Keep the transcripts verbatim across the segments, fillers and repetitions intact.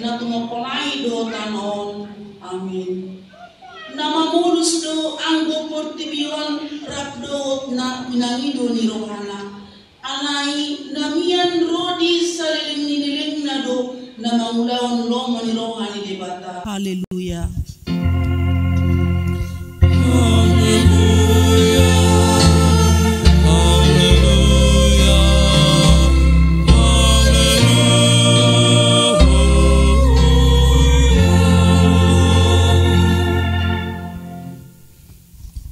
na tumompa langit dohot tano on. Amin. Na mamolus do anggo portibi on rap dohot na pinangido ni rohana. Alai na mian ro di saleleng ni lelengna do na mangulahon lomo ni roha ni Debata. Haleluya. Haleluya, haleluya, haleluya.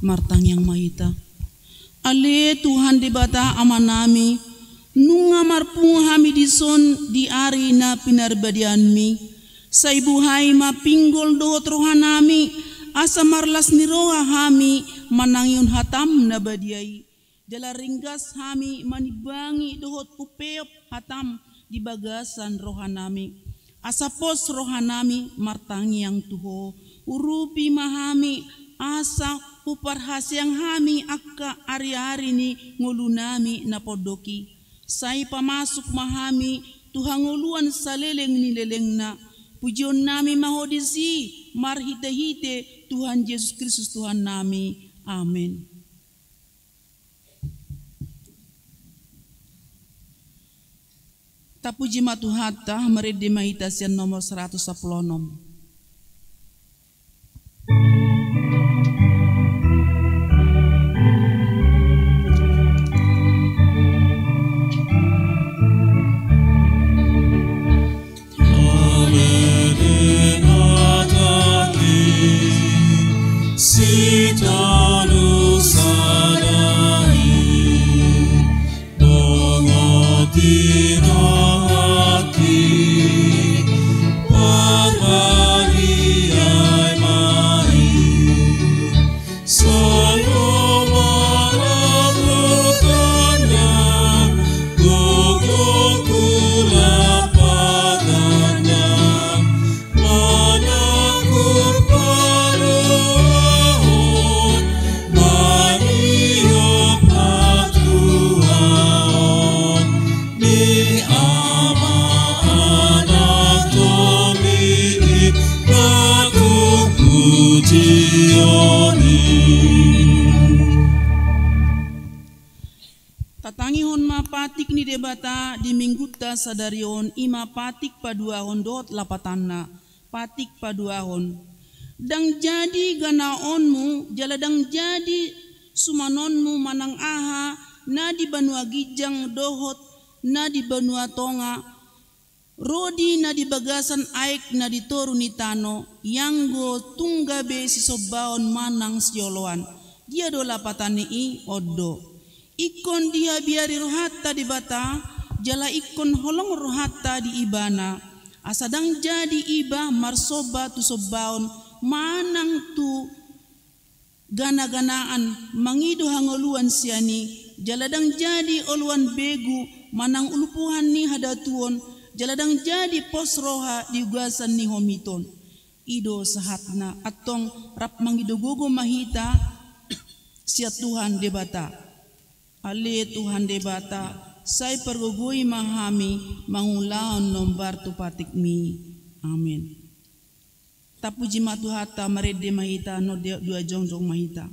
Martangiang ma hita. Ale Tuhan Debata Amanami, nunga marpungu hami dison di ari na pinarbadianmi. Sai buhai ma pinggol dohot rohanami, asa marlas ni roha hami manangihon hatam na badia i. Jala ringgas hami manimbangi dohot umpeop hatam di bagasan rohanami. Asa pos rohanami martangiang tu Ho, urupi ma hami, asa huparhaseang hami angka ariari ni ngolunami na pondok i. Sai pamasuk ma hami tu hangoluan saleleng ni lelengna. Pujionnami ma Ho disi, marhitehite Tuhan Jesus Kristus Tuhannami. Amen. Tapuji ma Tuhanta, marende ma hita sian nomor saratus sampulu onom. Sitolu sada i, dongot di rohangki, parbadiai ma i. Sai Ho ma laho tangkas, gogo tu lapatanna, manang hupaluahon ma i, o patuaon ni Ama, Anak Tondi i, na tung pujion i. Tatangihon ma patik ni Debata di Minggunta sadari on, i ma patik paduahon dohot lapatanna. Patik paduahon. Ndang jadi ganaonmu, jala ndang jadi sumanonmu manang aha na di banua ginjang dohot na di banua tonga, ro di na di bagasan aek na di toru ni tano, ianggo tung gabe sisombaon manang sioloan. Dia do lapatan ni i? On do. Ingkon dihabiari rohanta Debata, jala ingkon holong rohanta di Ibana. Asa ndang jadi iba marsomba tu sombaon manang tu ganaganaan, mangido hangoluan sian i, jala ndang jadi oloan begu manang uluphuhan ni hadatuon, jala ndang jadi pos roha di ugasan ni homiton. I do sahatna, antong rap mangido gogo ma hita sian Tuhan Debata. Ale Tuhan Debata, sai pargogoi ma hami mangulahon nombar tu patikmi. Amen. Tapuji ma Tuhanta, marende ma hita, nunga dua jongjong ma hita.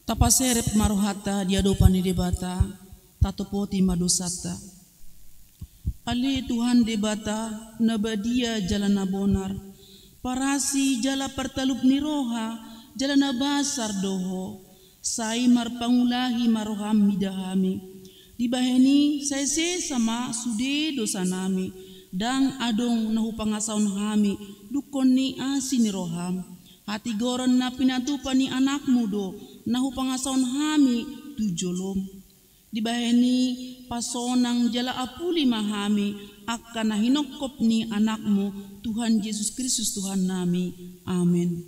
Tapaserep ma rohanta di adopan ni Debata, tatopoti ma dosanta. Ale Tuhan Debata, na badia jala na bonar, parasi jala partalup ni roha, jala na basar do Ho, sai marpangulahi ma roham mida hami. Dibahen i sai sesa ma sude dosanami, ndang adong na hupangasahon hami dungkon ni asi ni roham. Hatigoran na pinatupa ni Anakmu do na hupangasahon hami tu jolom. Dibahen i pasonang jala apuli ma hami angka na hinongkop ni Anakmu, Tuhan Jesus Kristus Tuhannami. Amen.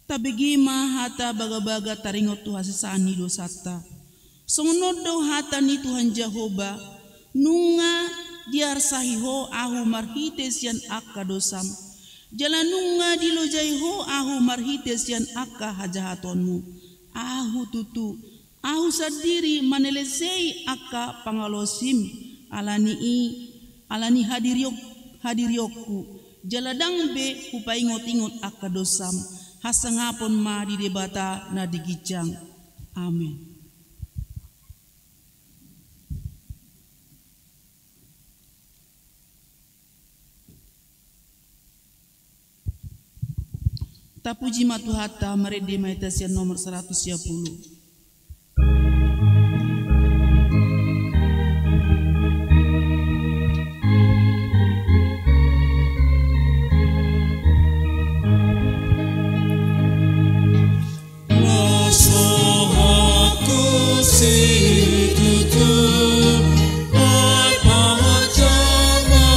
Tabege ma hata bagabaga taringot tu hasesaan ni dosanta. Songon on do hata ni Tuhan Jahowa: Nunga diarsahi Ho ahu marhite sian angka dosam, jala nunga dilojai Ho ahu marhite sian angka hajahatonmu. Ahu tutu, ahu sandiri manelesei angka pangalaosim, ala ni i, ala ni hadirion-, hadirionku, jala ndang be hupaingotingot angka dosam. Hasangapon ma di Debata na di ginjang. Amen. Tapuji ma Tuhanta, marende ma hita sian nomor saratus sia pulu. Las rohangku situtu, ai pajama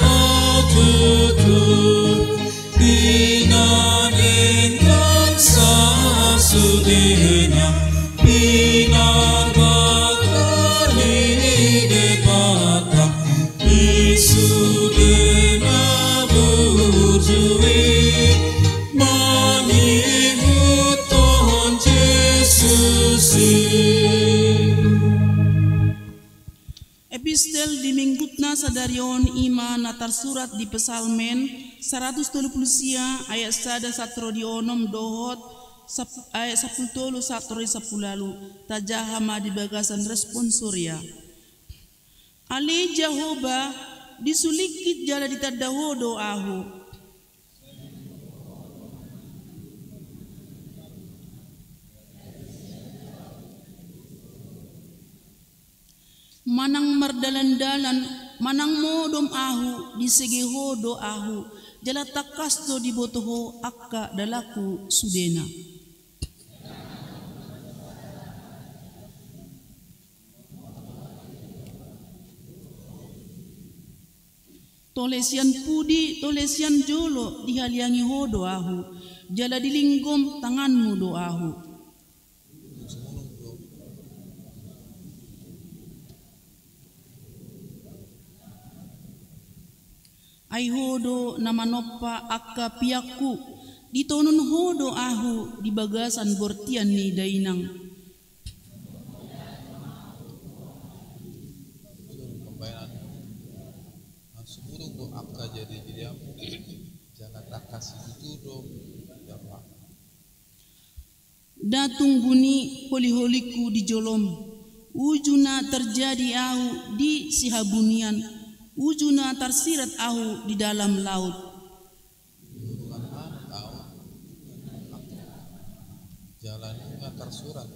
au tutu, pinangido sasudena, pinarbakal ni Debata, di sude na burju i, mangihuthon Jesus i. Epistel di Mingguta sadari on i ma na tarsurat di Psalmen saratus tolu pulu sia, ayat sada sahat ro di onom dohot sap-, ayat sampulu tolu sahat ro di sampulu ualu. Tajaha ma di bagasan responsoria. Ale Jahowa, disulingkit jala ditanda Ho do ahu. Manang mardalan-dalan, manang modom ahu, disege Ho do ahu, jala tangkas do diboto Ho angka dalanku sudena. Tole sian pudi, tole sian jolo, dihaliangi Ho do ahu, jala dilinggom tanganmu do ahu. Ai Ho do na manompa angka piangku, ditonon Ho do ahu di bagasan bortian ni dainang. Sumurung do angka jadi-jadianmu, jala tangkas situtu do dapot. Nda tung buni holi-holingku di jolom, uju na tarjadi ahu di sihabunian, uju na tarsirat ahu di dalam laut. Di hurungan manuk ahu, jala nunga tarsurat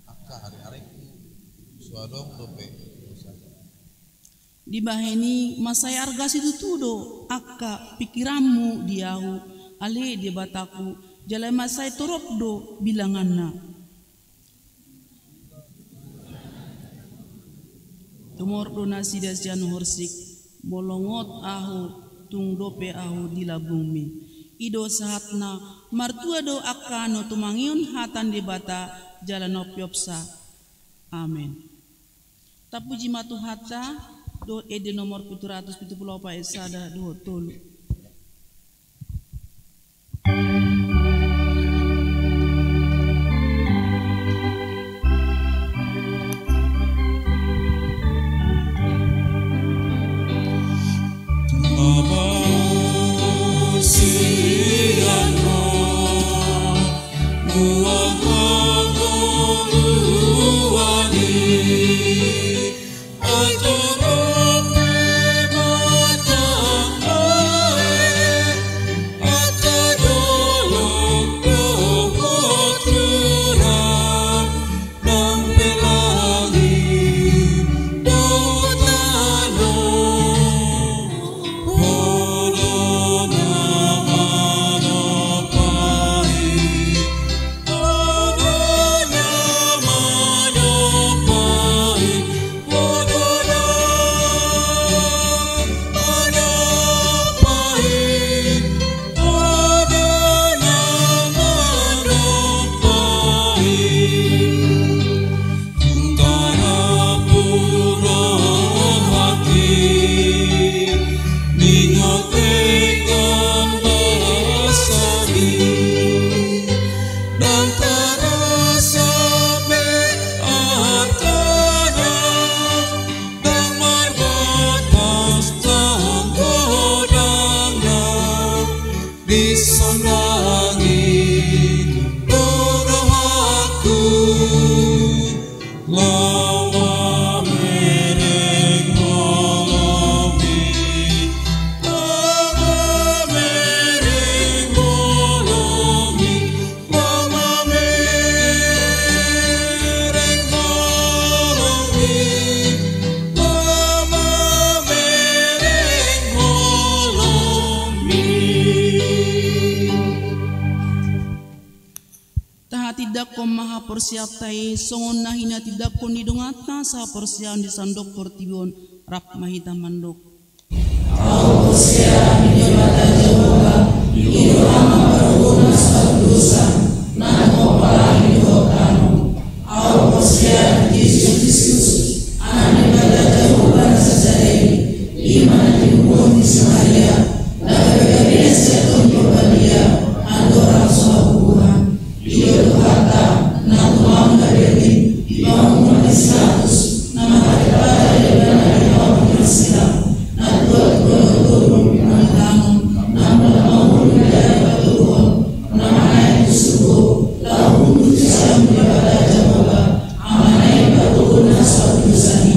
angka ari-aringku, so adong dope dosa. Dibahen i mansai arga situtu do angka pingkiranmu di ahu, ale Debataku, jala mansai torop do bilanganna. Tumorop do nasida sian horsik, molo ngot ahu, tung dope ahu di lambungmi. I do sahatna, martua do angka na tumangihon hata ni Debata, jala na umpeopsa. Amen. Tapuji ma Tuhanta, dohot ende nomor pitu ratus pitu pulu opat ayat sada dohot tolu. Tahatindanghon ma haporseaonta i songon na hinatindanghon ni donganta sahaporseaon di sandok portibi on. Rap ma hita mandok. Au porsea di Debata Jahowa, i do Ama patoguhon na so dosa, na dohot palahi ni dohot tano. Au porsea di Jesus Kristus, Anak ni Debata Jahowa na sasada i, i ma na tinubuhon ni si Maria, na gabe gabena sian Tondi Porbadia, andorang so habubuhan. Ia Tuhanta, na tumamon na berlin, dipanguhum na si Pilatus, na marhata-hata di bana di hau di Marsila, na tua tu dolok tolu di pangitangon, na mulak mangolu di ari patoguhon, na manaek tu surgo, laho hundul tu jabu ni Debata Jahowa, Amana i patoguhon na so dosa i,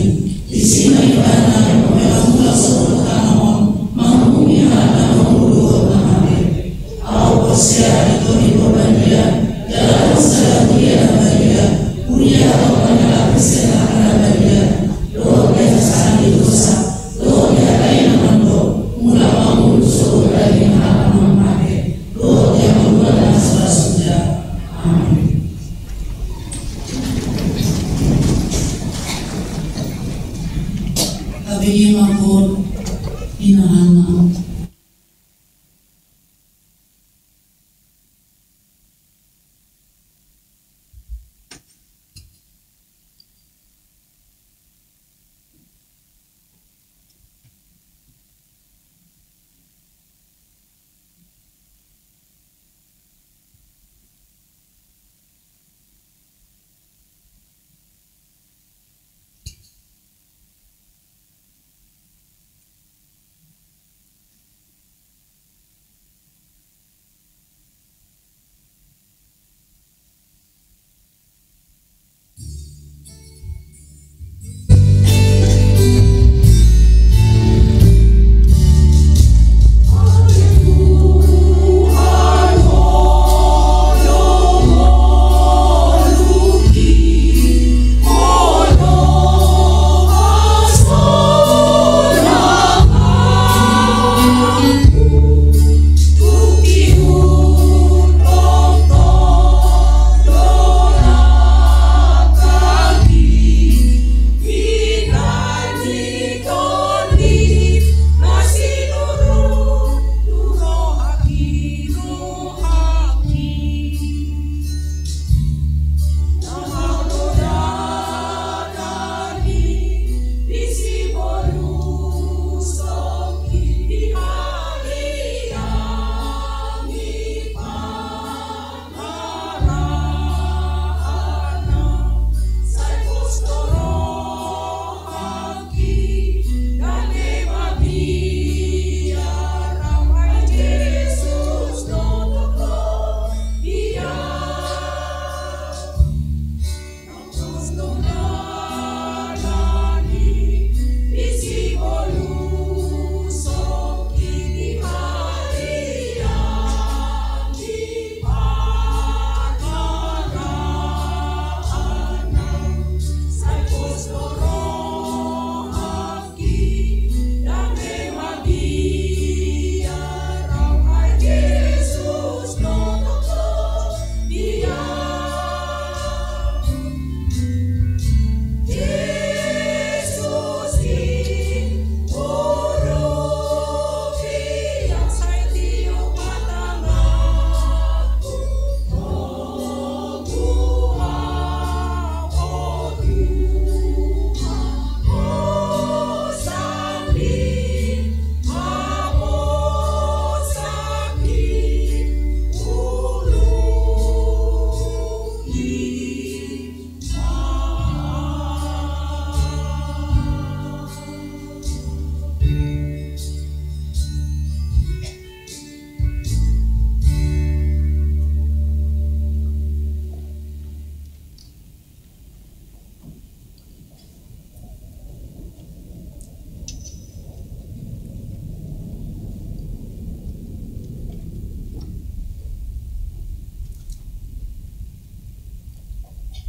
disi ma ibana mamulak-mulak sogot tano on, manguhumi halak na mangolu dohot na mate. Au porsea di Tondi Porbadia, jala ro sada huria na badia, huria halak pangalap Kristen na badia, dohot di hasasaran ni dosa, dohot di hata i na mandok, mulak mangolu sogot daging halak na mate, dohot di hangoluan na so ra suda. Amen. Tabege ma Tuhan, inangan.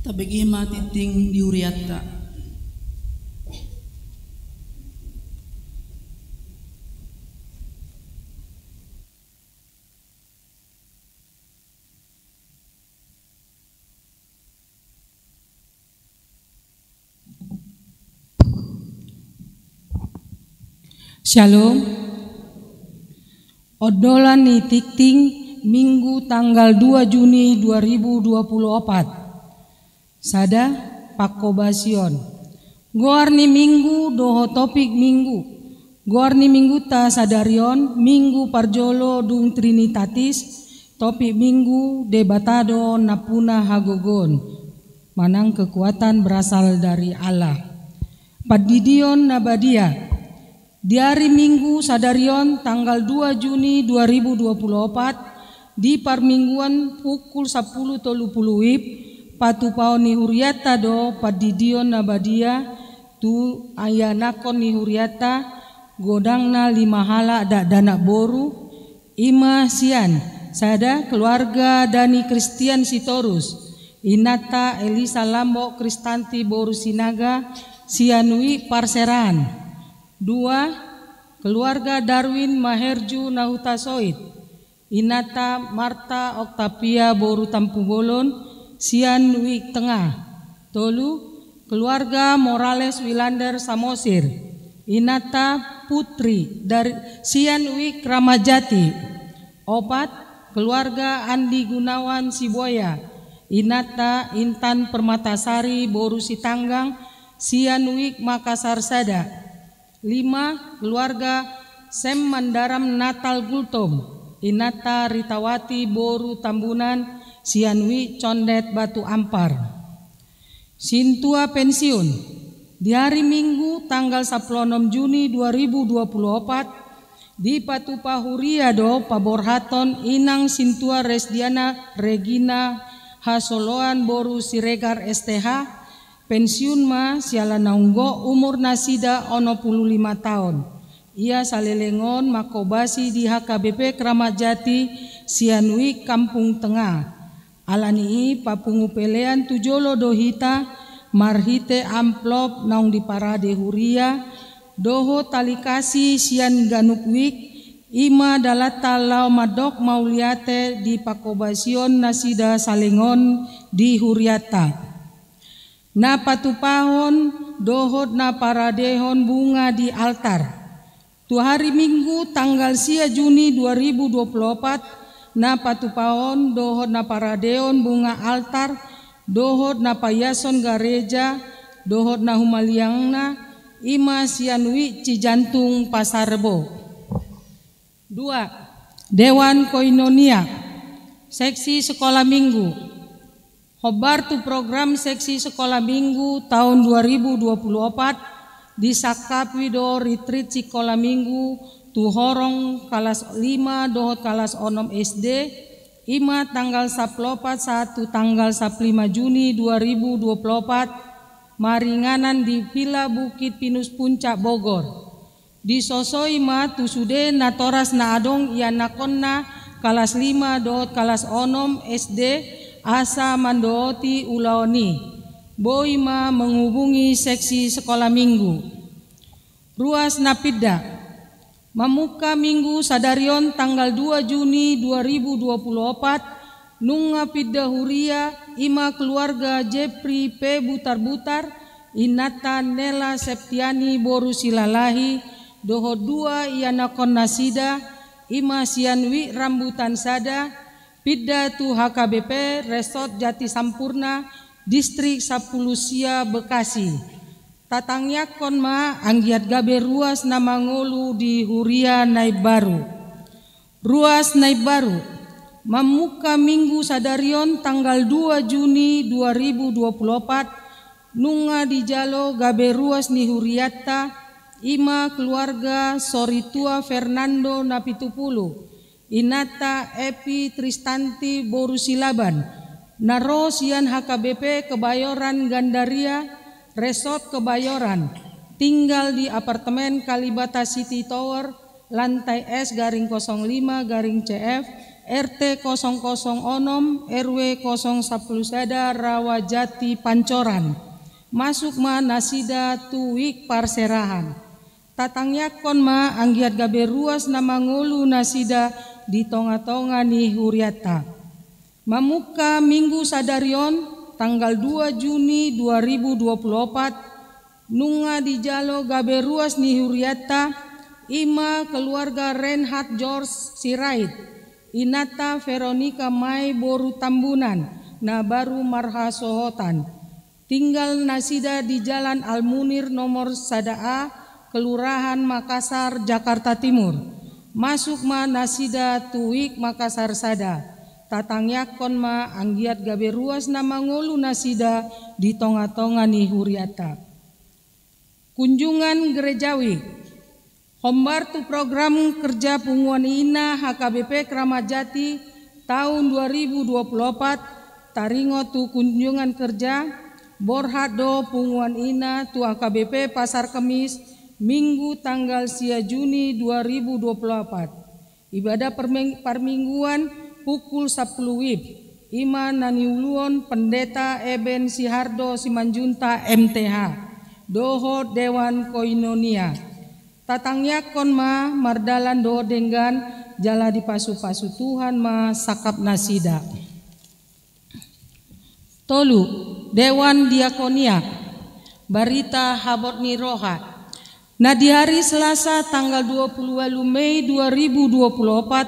Tabege ma tingting di hurianta. Syalom. Ondolan ni tingting, Minggu tanggal dua Juni dua ribu dua puluh opat. Sada, pangkobasion. Goar ni Minggu dohot topik Minggu. Goar ni Mingguta sadari on, Minggu parjolo dung Trinitatis, topik Minggu, Debata do nampuna hagogoon, manang kekuatan berasal dari Allah. Pandidion na badia. Di ari Minggu sadari on, tanggal dua Juni dua ribu dua puluh opat, di parmingguan pukul sampulu tolu pulu WIB, patupaon ni hurianta do pandidion na badia tu ianakhon ni hurianta, godangna lima halak dakdanak boru, i ma sian: sada, keluarga Dani Kristian Sitorus, inanta Elisa Lambok Kristanti boru Sinaga, sian Wik Parseran. Dua, keluarga Darwin Maherju Nahutasoit, inanta Marta Oktavia boru Tampubolon, sian Wik Tengah. Tolu, keluarga Morales Wilander Samosir, inanta Putri dari, sian Wik Ramadjati. Opat, keluarga Andi Gunawan Sibuaya, inanta Intan Permatasari boru Sitanggang, sian Wik Makassar sada. Lima, keluarga Sem Mandaram Natal Gultom, inanta Ritawati boru Tambunan, sian Wik Condet Batu Ampar. Sintua pensiun. Di ari Minggu tanggal sampulu onom Juni dua ribu dua puluh opat, dipatupa huria do paborhaton inang sintua Resdiana Regina Hasoloan boru Siregar S T H, pensiun ma siala naung gok, umur nasida onom pulu lima taon. Ia saleleng on mangkobasi di H K B P Kramat Jati sian Wik Kampung Tengah. Ala ni i papungu pelean tu jolo do hita marhite amplop naung diparade huria dohot tali kasih sian ganup wik, i ma dalanta laho mandok mauliate di pangkobasion nasida saleleng on di hurianta. Na patupahon dohot na paradehon bunga di altar. Tu hari Minggu tanggal sia Juni dua ribu dua puluh opat, na patupahon dohot na paradehon bunga altar dohot na paiashon gareja dohot na humaliangna, i ma sian Wik Cijantung Pasar Rebo. Dua, Dewan Koinonia, seksi sekolah Minggu. Hombar tu program seksi sekolah Minggu taon dua ribu dua puluh opat, disangkapi do retreat sekolah Minggu tu horong kalas lima dohot kalas onom S D, i ma tanggal sampulu opat sahat tu tanggal sampulu lima Juni dua ribu dua puluh opat, maringanan di Villa Bukit Pinus Puncak Bogor. Disosoi ma tu sude natoras na adong ianakhonna kalas lima dohot kalas onom S D asa mandohoti ulaon i. Boi ma menghubungi seksi sekolah Minggu. Ruas na pinda. Mamungka Minggu sadari on tanggal dua Juni dua ribu dua puluh opat, nunga pinda huria, i ma keluarga Jepri P Butarbutar, inanta Nela Septiani boru Silalahi, dohot dua ianakhon nasida, i ma sian Wik Rambutan sada, pinda tu H K B P Resort Jati Sampurna, Distrik Sampulu Sia, Bekasi. Tatangiangkon ma anggiat gabe ruas na mangolu di huria na imbaru. Ruas na imbaru. Mamungka Minggu sadari on tanggal dua Juni dua ribu dua puluh opat, nunga dijalo gabe ruas ni hurianta, i ma keluarga Soritua Fernando Napitupulu, inanta Epi Tristanti boru Silaban, na ro sian H K B P Kebayoran Gandaria, Resort Kebayoran, tinggal di apartemen Kalibata City Tower, lantai S garing kosong lima garing C F, R T kosong kosong onom, R W kosong sampulu sada, Rawa Jati Pancoran. Masuk ma nasida tu wik parserahan. Tatangiangkon ma anggiat gabe ruas na mangolu nasida di tonga-tonga ni hurianta. Mamungka minggu sadari on, tanggal dua Juni dua ribu dua puluh opat, nunga dijalo gabe ruas ni hurianta, i ma keluarga Reinhard George Sirait, inanta Veronica Mai boru Tambunan, na baru marhasohotan. Tinggal nasida di Jalan Al Munir nomor sada A, Kelurahan Makassar, Jakarta Timur. Masuk ma nasida tu wik Makassar sada. Tatangiangkon ma anggiat gabe ruas na mangolu nasida di tonga-tonga ni hurianta. Kunjungan gerejawi. Hombar tu program kerja Punguan Ina H K B P Kramat Jati tahun dua ribu dua puluh opat, taringot tu kunjungan kerja, borhat do Punguan Ina tu H K B P Pasar Kemis, Minggu tanggal sia Juni dua ribu dua puluh opat. Ibadah perming-, parmingguan pukul sampulu wib, i ma na niuluhon Pendeta Eben Sihardo Simanjuntak M T H, dohot Dewan Koinonia. Tatangiangkon ma mardalan dohot denggan, jala dipasu-pasu Tuhan ma sangkap nasida. Tolu, Dewan Diakonia, barita habot ni roha. Na di hari Selasa tanggal dua puluh walu Mei dua ribu dua puluh opat,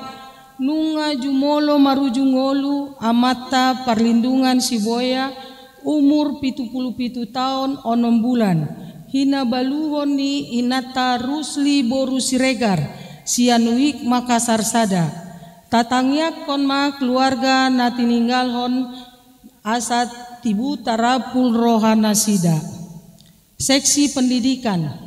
nunga jumolo marujung ngolu amanta Parlindungan Siboya, umur pitu pulu pitu taon onom bulan, hinabaluhon ni inanta Rusli boru Siregar, sian wik Makassar sada. Tatangiangkon ma keluarga na tininggalhon asa tibu tarapul roha nasida. Seksi pendidikan.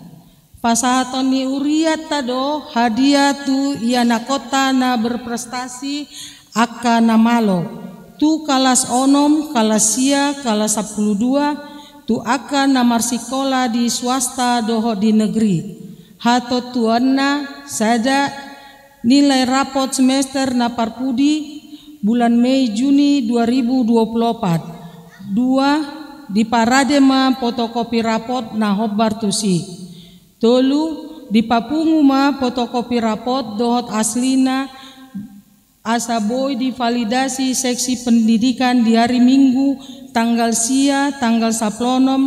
Pasahaton ni hurianta do hadiah tu ianakhonta na berprestasi angka na malo, tu kalas onom, kalas sia, kalas sampulu dua, tu angka na marsikola di swasta dohot di negeri. Hatontuanna, sada, nilai rapot semester na parpudi bulan Mei Juni dua ribu dua puluh opat. Dua, diparade ma fotokopi rapot na hombar tusi. Tolu, dipapungu ma fotokopi rapot dohot aslina asa boi divalidasi seksi pendidikan di hari Minggu tanggal sia, tanggal sampulu onom,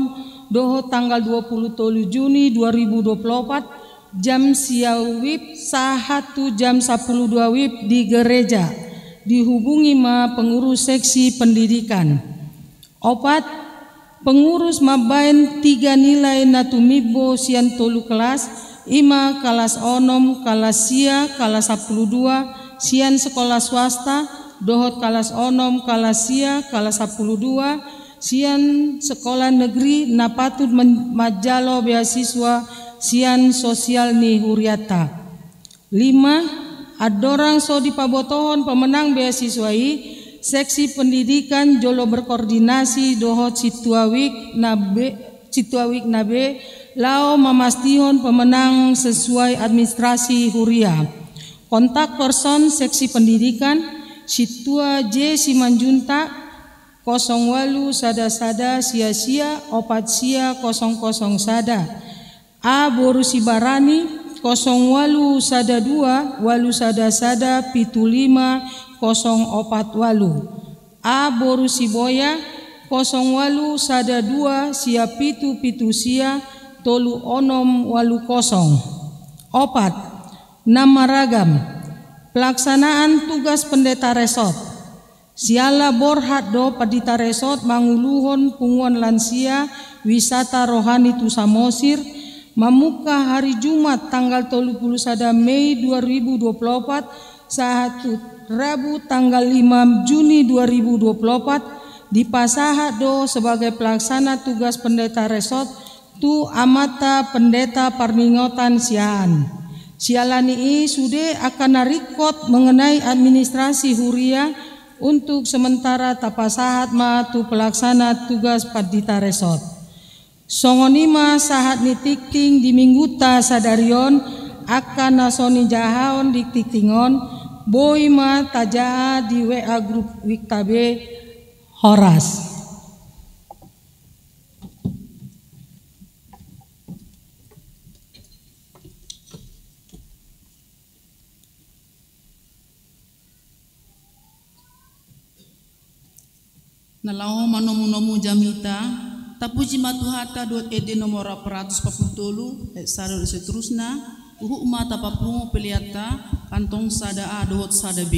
dohot tanggal dua puluh tolu Juni dua ribu dua puluh opat, jam sia wib sahat tu jam sampulu dua wib di gereja. Dihubungi ma pengurus seksi pendidikan. Opat, pengurus mambaen tiga nilai na tumimbo sian tolu kelas, i ma kalas onom, kalas sia, kalas sampulu dua, sian sekolah swasta, dohot kalas onom, kalas sia, kalas sampulu dua, sian sekolah negeri na patut men-, manjalo beasiswa sian sosial ni hurianta. Lima, andorang so dipabotohon pemenang beasiswa i, seksi pendidikan jolo berkoordinasi dohot sintua wik na be, sintua wik na be, laho mamastihon pemenang sesuai administrasi huria. Kontak person seksi pendidikan, sintua J Simanjuntak, kosong walu sada sada sia sia opat sia kosong kosong sada. A boru Sibarani, kosong walu sada dua walu sada sada pitu lima kosong opat walu. A boru Siboya, kosong walu sada dua sia pitu pitu sia tolu onom walu kosong. Opat, na maragam. Pelaksanaan tugas pendeta resort. Siala borhat do pandita resort manguluhon punguan lansia wisata rohani tu Samosir, mamungka hari Jumat tanggal tolu pulu sada Mei dua ribu dua pulu opat sahat tu Rabu tanggal lima Juni dua ribu dua pulu opat, dipasahat do sebagai pelaksana tugas pendeta resort tu amanta pendeta parningotan sian. Siala ni i sude angka na ringkot mengenai administrasi huria untuk sementara tapasahat ma tu pelaksana tugas pandita resort. Songon i ma sahat ni tingting di minggunta sadari on, angka na so nijahaon di tingting on, Boi ma tajaha di W A grup W K B. Horas. Na laho manomu-nomu jamita, tapuji ma Tuhanta dohot ende nomor empat ratus empat puluh tolu, ayat sada dohot seterusna, huhut ma tapapungu peleanta, kantong sada A dohot sada B.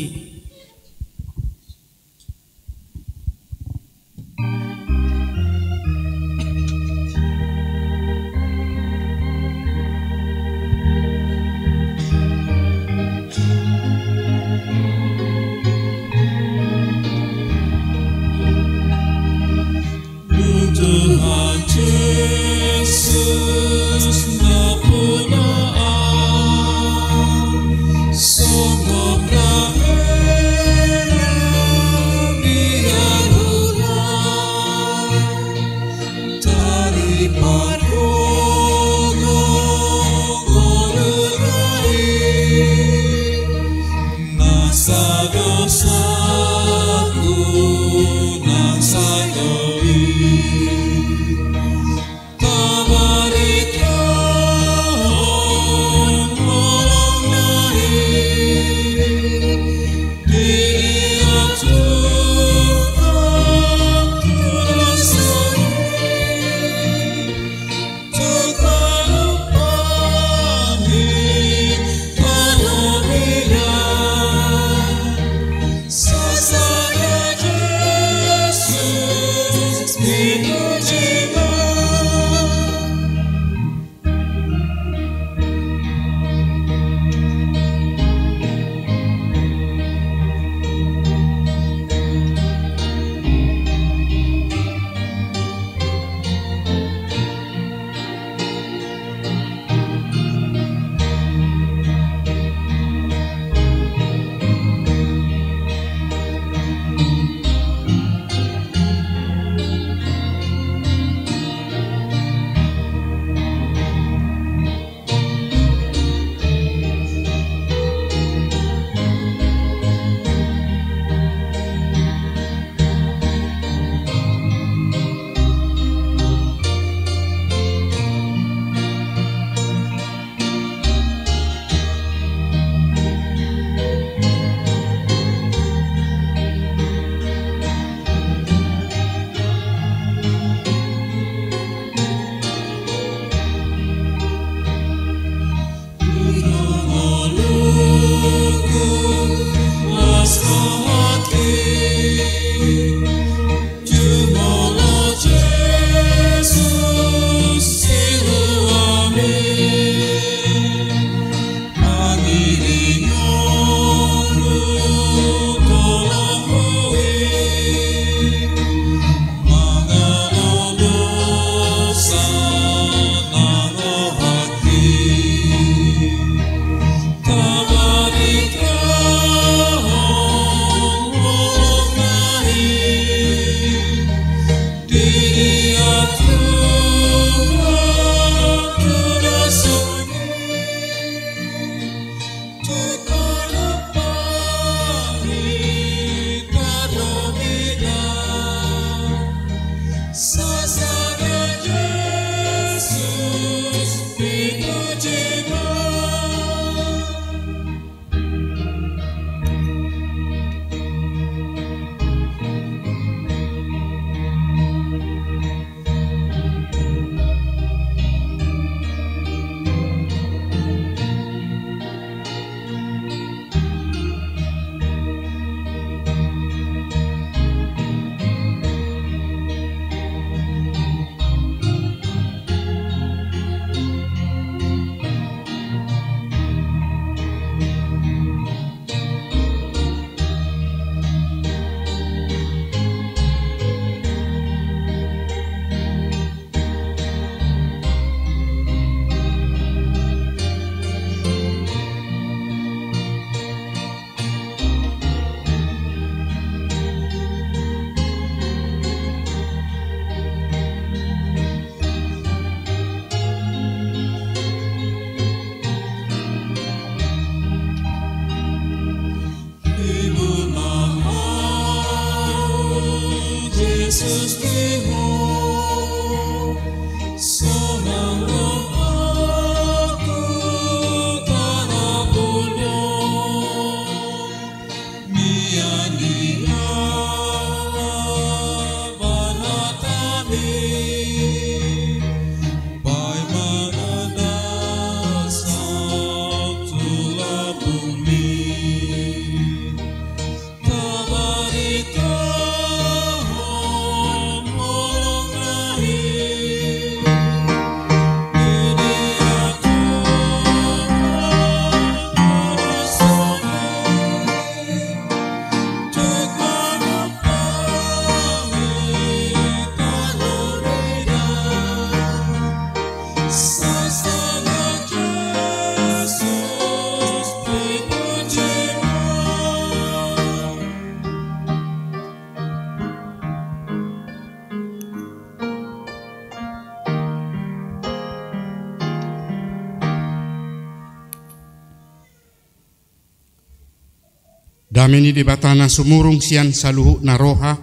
Dame ni Debata na sumurung sian saluhutna roha,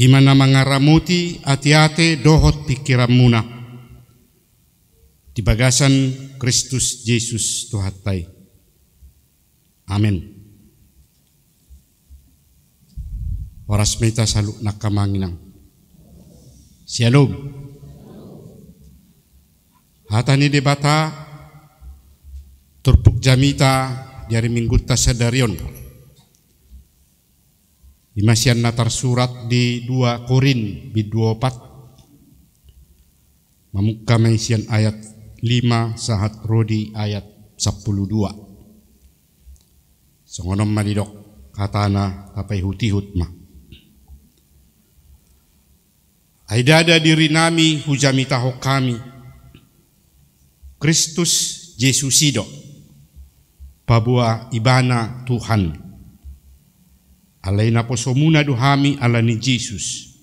i ma na mangaramoti ateate dohot pingkiranmuna di bagasan Kristus Jesus Tuhanta i. Amen. Horas ma hita saluhutna, angka amang inang. Syalom. Hata ni Debata turpuk jamita di ari Minggunta sadari on, i ma sian na tarsurat di dua Korint bindu opat, mamungka ma i sian ayat lima sahat ro di ayat sampulu dua. Songon on ma didok hatana, tapaihutihut ma. Ai ndada dirinami hujamitahon hami, Kristus Jesus i do, paboa Ibana Tuhan. Alai naposomuna do hami ala ni Jesus.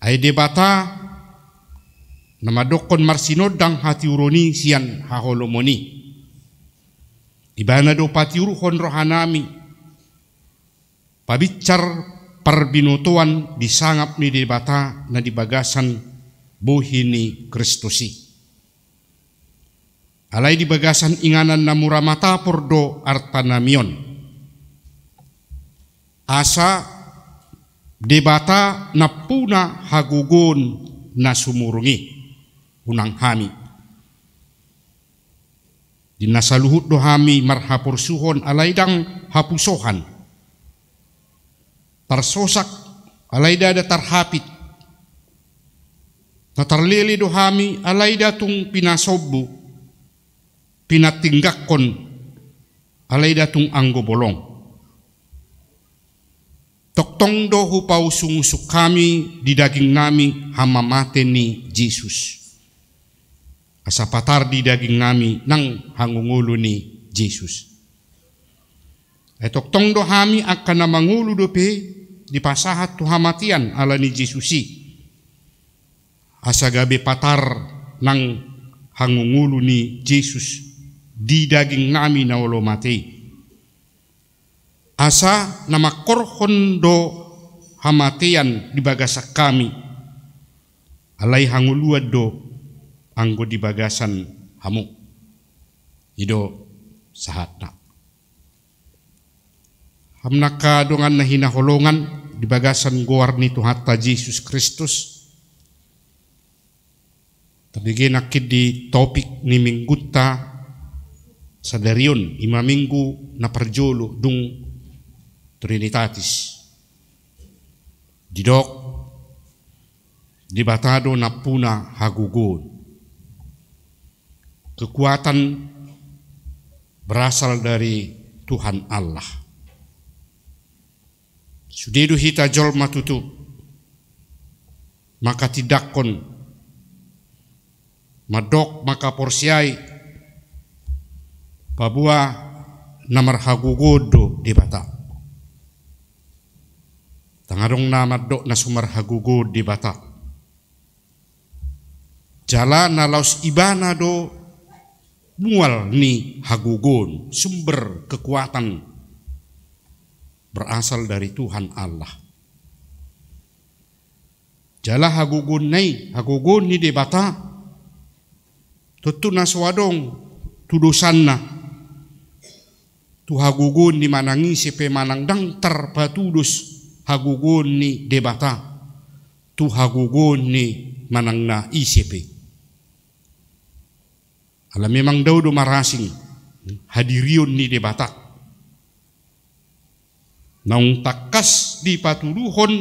Ai Debata na mandokkon marsinondang hatiuron i sian haholomon i. Ibana do patiurhon rohanami pabinsar parbinotoan di sangap ni Debata na di bagasan bohi ni Kristus i. Alai di bagasan inganan na mura matapor do artanami on, asa Debata nampuna hagogoon na sumurung i, unang hami. Di na saluhut do hami marhaporsuhon, alai ndang hapusohan. Tarsosak, alai ndada tarhapit. Na tarlele do hami, alai nda tung pinasombu, pinantinggangkon, alai nda tung anggo bolong. Tongtong do hupausungusung hami di dagingnami hamamate ni Jesus, asa patar di dagingnami nang hangoluolu ni Jesus. Ai tongtong do hami angka na mangolu dope dipasahat tu hamatean ala ni Jesus i, asa gabe patar nang hangoluolu ni Jesus di dagingnami na olo mate i. Asa na mangkorhon do hamatean di bagasan hami, alai hangoluan do anggo di bagasan hamu. I do sahatna. Hamu angka dongan na hinaholongan di bagasan goar ni Tuhanta Jesus Kristus, tarbege nangkin di topik ni Minggunta sadari on, i ma Minggu na parjolo dung Trinitatis. Didok, Debata do nampuna hagogoon. Kekuatan berasal dari Tuhan Allah. Sude do hita jolma tutu manghatindanghon, mandok, manghaporseai, paboa na marhagogoon do Debata. Ndang adong na mandok na so marhagogoon Debata. Jala na laos Ibana do mual ni hagogoon, sumber kekuatan. berasal dari Tuhan Allah. Jala hagogoonna i, hagogoon ni Debata, tontu na so adong tudosanna tu hagogoon ni manang ise pe, manang ndang tarpatudos hagogoon ni Debata tu hagogoon ni manang na ise pe. Ala memang dao do marasing hadirion ni Debata. Naung tangkas dipatuduhon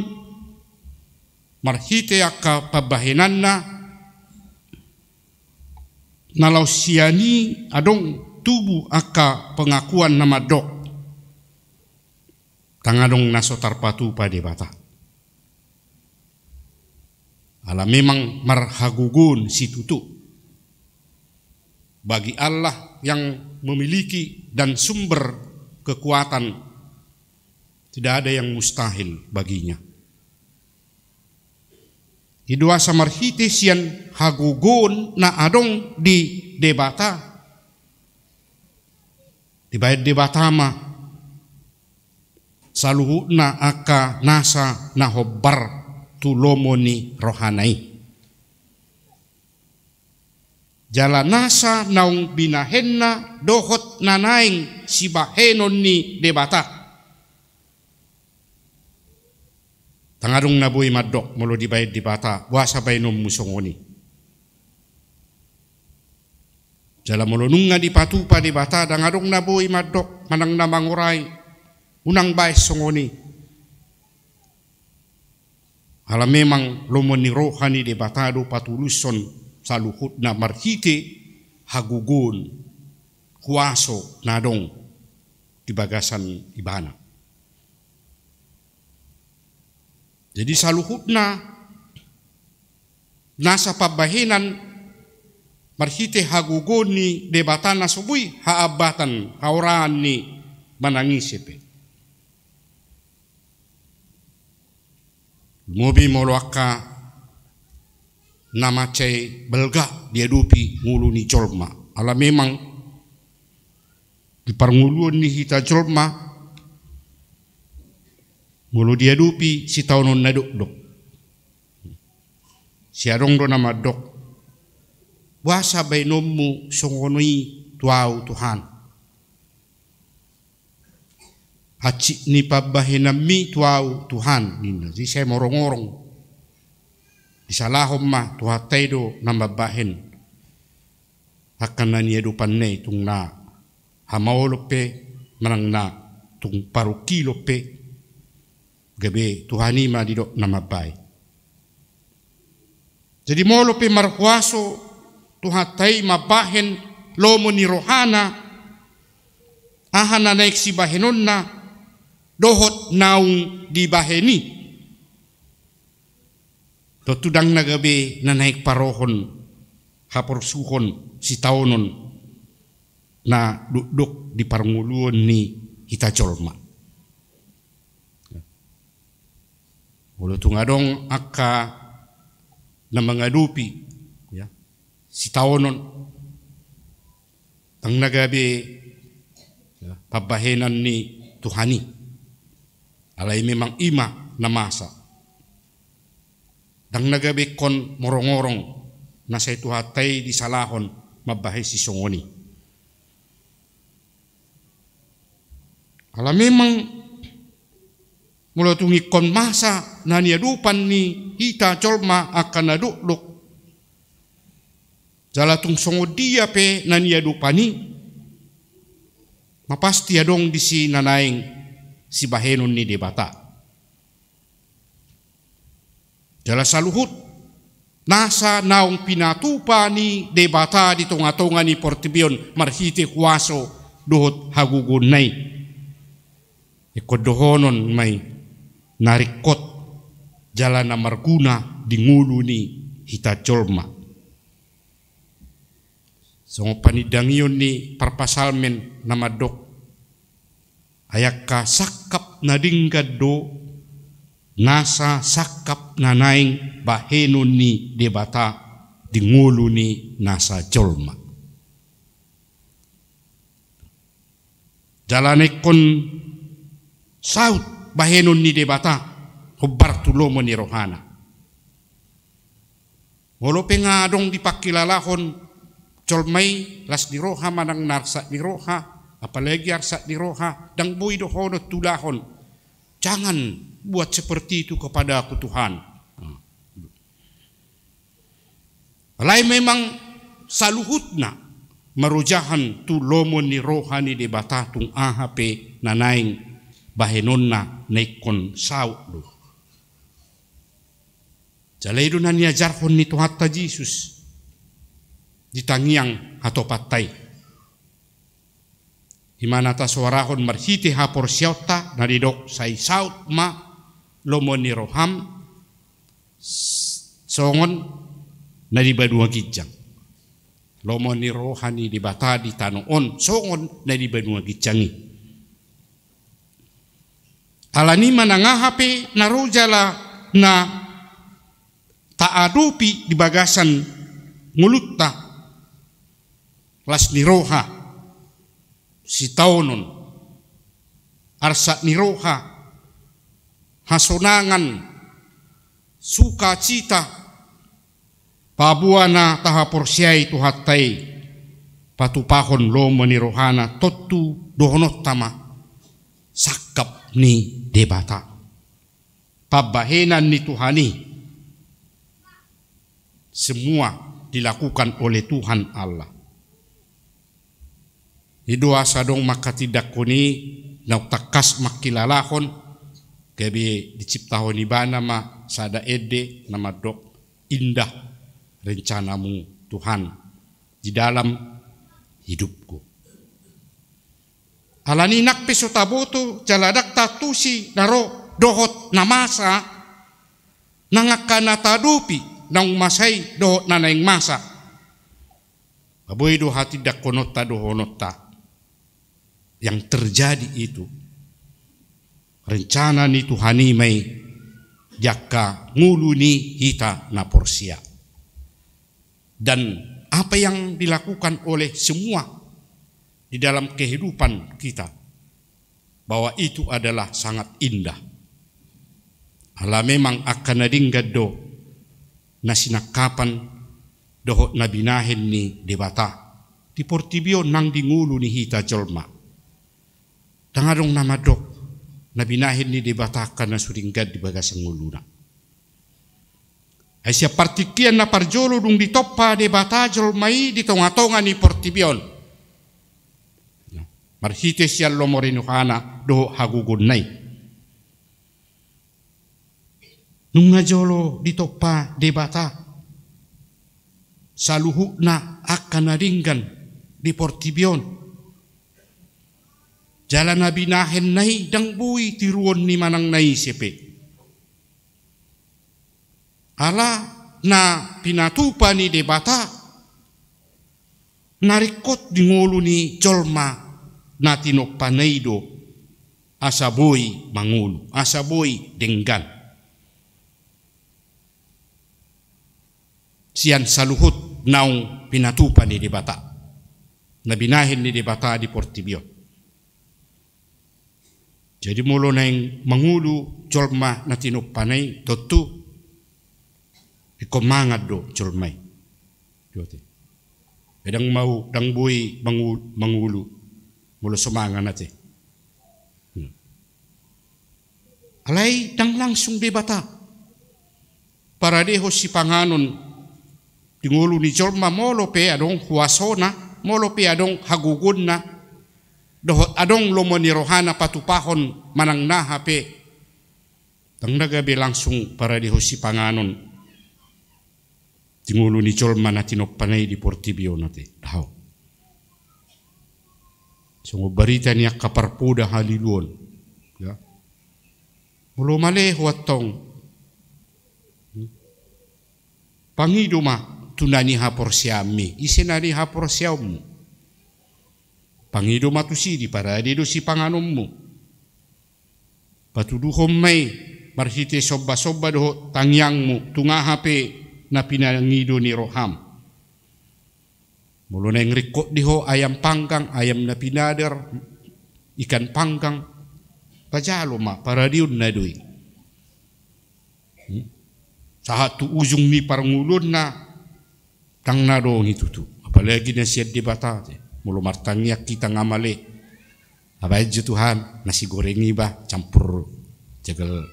marhite angka pambahenanna, na laos sian i adong tubu angka pengakuan na mandok, ndang adong na so tarpatupa Debata. Ala memang marhagogoon situtu. Bagi Allah yang memiliki dan sumber kekuatan, tidak ada yang mustahil baginya. I do asa marhite sian hagogoon na adong di Debata, dibaen Debata ma saluhutna angka nasa na hombar tu lomo ni rohana i. Jala nasa naung binahenna dohot na naeng sibahenon ni Debata. Ndang adong na boi mandok molo dibaen Debata, boasa baenonmu songon i. Jala molo nunga dipatupa Debata, ndang adong na boi mandok manang na mangorai, unang baen songon i. Ala memang lomo ni roha ni Debata do patudushon saluhutna marhite hagogoon, huaso na adong di bagasan Ibana. Jadi saluhutna nasa pambahenan marhite hagogoon ni Debata na so boi haambatan, haoraan ni manang ise pe. Lobi molo angka na mansai balga diadopi ngolu ni jolma. Ala memang di parngoluon ni hita jolma, molo diadopi sitaonon na dokdok, sai adong do na mandok, boasa baenonmu songon i tu ahu Tuhan. Hansit ni pambahenanmi tu ahu Tuhan, ninna. Jadi sai morongorong. Disalahon ma Tuhanta i do na mambahen angka na niadopanna i, tung na hamaolon pe manang na tung parungkilon pe, gabe Tuhan i ma didok na mambahen. Jadi molo pe marhuaso Tuhanta i mambahen lomo ni rohana, aha na naeng sibahenonna dohot naung dibahen i, tontu ndang na gabe na naeng parohon haporsuhon sitaonon na dokdok di parngoluon ni hita jolma. Molo tung adong angka na mangadopi, ya, sitaonon, ndang na gabe, ya, pambahenan ni Tuhan i. Alai memang i ma na masa. Ndang na gabe ingkon morongorong na sai Tuhanta i disalahon mambahen sisongon i. Ala memang molo tung ingkon masa na niadopan ni hita jolma angka na dokdok, jala tung songon dia pe na niadopan i, ma pasti adong disi na naeng sibahenon ni Debata. Jala saluhut nasa naung pinatupa ni Debata di tongatonga ni portibi on marhite huaso dohot hagogoonna i, ingkon dohonon ma i na ringkot jala na marguna di ngolu ni hita jolma. Songon panindangion ni parpsalmen na mandok, ai angka sangkap na denggan do nasa sangkap na naeng bahenon ni Debata di ngolu ni nasa jolma. Jala na ingkon saut bahenon ni Debata hombar tu lomo ni rohana. Molo pe nga adong dipangkilalahon jolma i las ni roha manang na arsak ni roha, apalagi arsak ni roha, ndang boi dohonon tu ulahon, "Jangan buat seperti itu kepadaku, Tuhan." Alai memang saluhutna marojahan tu lomo ni roha ni Debata tung aha pe na naeng bahenonna na ingkon saut do. Jala i do na niajarhon ni Tuhanta Jesus di tangiang hatopanta i. I ma na tasoarahon marhite haporseaonta na didok, "Sai saut ma lomo ni roham s-, songon na di banua ginjang." Lomo ni roha ni Debata di tano on songon na di banua ginjang i. Alani i manang aha pe na ro jala na taadopi di bagasan ngolunta, las ni roha, sitaonon, arsak ni roha, hasonangan, sukacita, paboa na tahaporseai Tuhanta i, patupahon lomo ni rohana, tontu dohononta ma sangkap ni Debata. Pambahenan ni Tuhan i, semua dilakukan oleh Tuhan Allah. I do asa adong mangkatindangkon i, naung tangkas mangkilalahon, gabe diciptahon ibana ma sada ende na mandok, "Indah rencanamu, Tuhan, di dalam hidupku." Alani i nang pe so taboto jala ndang taantusi na ro dohot na masa, nang angka na taadopi naung masa i dohot na naeng masa. Boi do hatindangkononta dohononta, yang terjadi itu rencana ni Tuhan i ma i di angka ngolu ni hita na porsea. Dan apa yang dilakukan oleh semua di dalam kehidupan kita, bahwa itu adalah sangat indah. Ala memang angka na denggan do na sinangkapan dohot na binahen ni Debata di portibi on nang di ngolu ni hita jolma. Ndang adong na mandok na binahen ni Debata angka na so denggan di bagasan ngoluna. Ai sian partingkian na parjolo dung ditompa Debata jolma i di tongatonga ni portibi on, marhite sian lomo ni rohana dohot hagogoonna i. Nunga jolo ditompa Debata saluhutna angka na denggan di portibi on. Jala na binahenna i ndang boi tiruon ni manang na ise pe. Ala na pinatupa ni Debata na ringkot di ngolu ni jolma na tinompana i do, asa boi mangolu, asa boi denggan sian saluhut naung pinatupa ni Debata, na binahen ni Debata di portibi on. Jadi molo naeng mangolu jolma na tinompana i, tontu ingkon mangan do jolma i. Ndang mau, ndang boi mangu-, mangolu molo so mangan ate. Hmm. Alai ndang langsung Debata paradehon sipanganon di ngolu ni jolma molo pe adong huasona, molo pe adong hagogoonna, dohot adong lomo ni rohana patupahon manang na aha pe. Ndang na gabe langsung paradehon sipanganon di ngolu ni jolma na tinompana i di portibi on ate. Daong. Songon barita ni angka parpoda haliluon. Ya. Molo male ho antong, hmm, pangido ma tu na nihaporseaonmi. Ise na nihaporseaonmu? Pangido ma tusi, diparade do sipanganonmu. Patuduhon ma i marhite sombasomba dohot tangiangmu tu aha pe na pinangido ni roham. Molo naeng ringkot di ho ayam panggang, ayam na pinadar, ikan panggang, Pajalo ma, paradionna do i. Hmm? Sahat tu ujung ni parngoluonna, ndang na adong i tutu. Apalagi na sian Debata te. Molo martangiang hita nga male, baen jo Tuhan nasi goreng iba campur jagal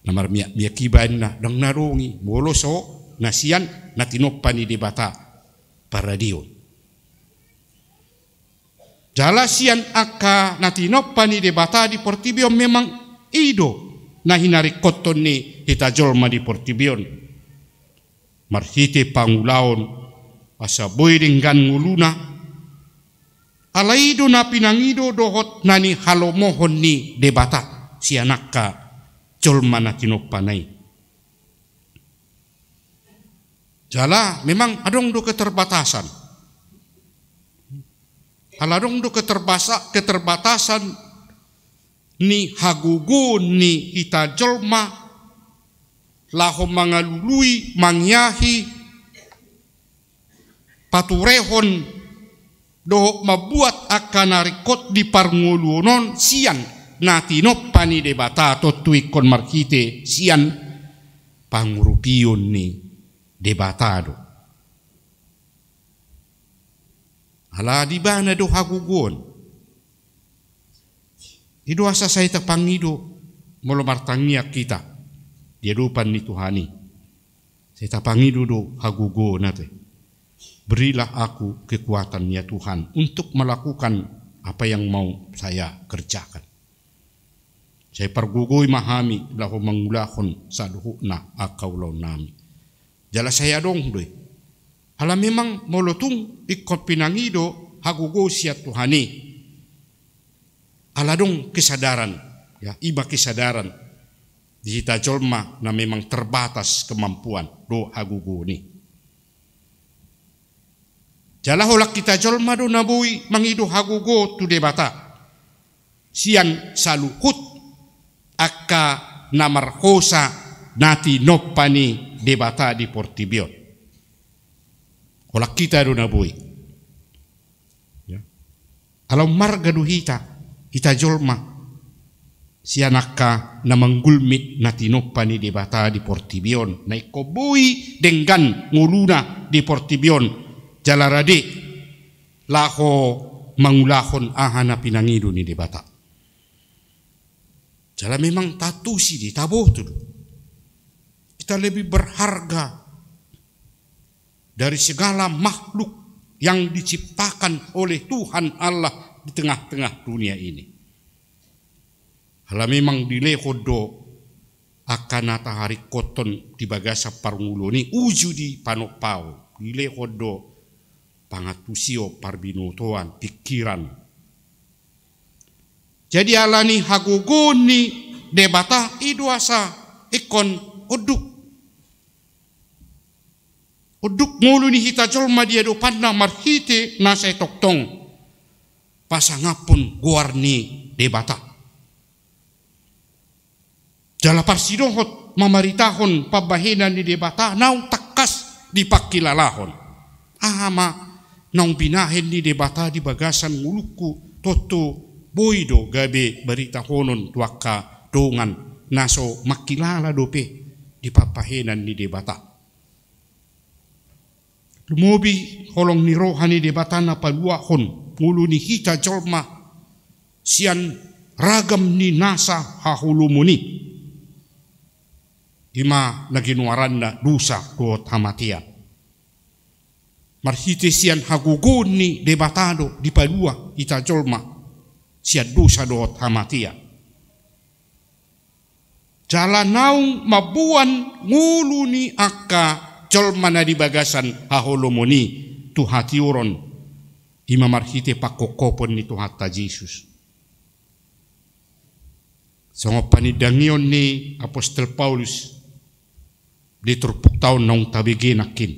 na marmiak-miak iba, ninna, ndang na adong i. Molo so na sian na tinompa ni Debata, paradion. Jala sian angka na tinompa ni Debata di portibi on memang i do na hinaringkothon ni hita jolma di portibi on. Marhite pangulaon asa boi denggan ngoluna, alai i do na pinangido dohot na nihalomohon ni Debata sian angka jolma na tinompana i. Jala memang adong do keterbatasan. Ala adong do keterbasa-, keterbatasan ni hagogoon ni hita jolma laho mangalului, mangiahi, paturehon dohot mambuat angka na ringkot di parngoluon on sian na tinompa ni Debata, tontu ingkon marhite sian pangurupion ni Debata do. Ala di ibana do hagogoon. I do asa sai tapangido molo martangiang hita di adopan ni Tuhan i. Sai tapangido do hagogoon ate. Berilah aku kekuatan, ya Tuhan, untuk melakukan apa yang mau saya kerjakan. Sai pargogoi ma hami laho mangulahon saluhutna angka ulaonnami. Jala sai adong do i. Ala memang molo tung ingkon pinangido hagogoon sian Tuhan i, ala adong kesadaran, ya, i ma kesadaran di hita jolma na memang terbatas kemampuan dohot hagogoon i. Jala holan hita jolma do na boi mangido hagogoon tu Debata sian saluhut angka na marhosa na tinompa ni Debata di portibi on. Holan hita do na boi. Ya. Ala ummarga do hita, hita jolma, sian angka na manggulmit na tinompa ni Debata di portibi on, na ingkon boi denggan ngoluna di portibi on, jala rade laho mangulahon aha na pinangido ni Debata. Jala memang taantusi do i, taboto do. Kita lebih berharga dari segala makhluk yang diciptakan oleh Tuhan Allah di tengah-tengah dunia ini. Ala memang dilehon do angka na taharingkothon di bagasan parngoluon i uju di panompaon, dilehon do pangantusion, parbinotoan, pingkiran. Jadi ala ni hagogoon ni Debata i do asa ingkon unduk. Unduk ngolu ni hita jolma di adopanna marhite na sai tongtong pasangaphon goar ni Debata. Jala parsidohot mamaritahon pambahenan ni Debata naung tangkas dipangkilalahon. Aha ma naung binahen ni Debata di bagasan ngolungku, tontu boi do gabe baritahonon tu angka dongan na so mangkilala dope di pambahenan ni Debata. Lumobi holong ni roha ni Debata na paluahon ngolu ni hita jolma sian ragam ni nasa haholomon i. I ma na ginoaranna dosa dohot hamatean. Marhite sian hagogoon ni Debata do dipalua hita jolma sian dosa dohot hamatean. Jala naung mamboan ngolu ni angka jolma na di bagasan haholomon i tu hatiuron, i ma marhite pangkophopon ni Tuhanta Jesus. Songon panindangion ni apostel Paulus di turpukta on naung tabege nangkin.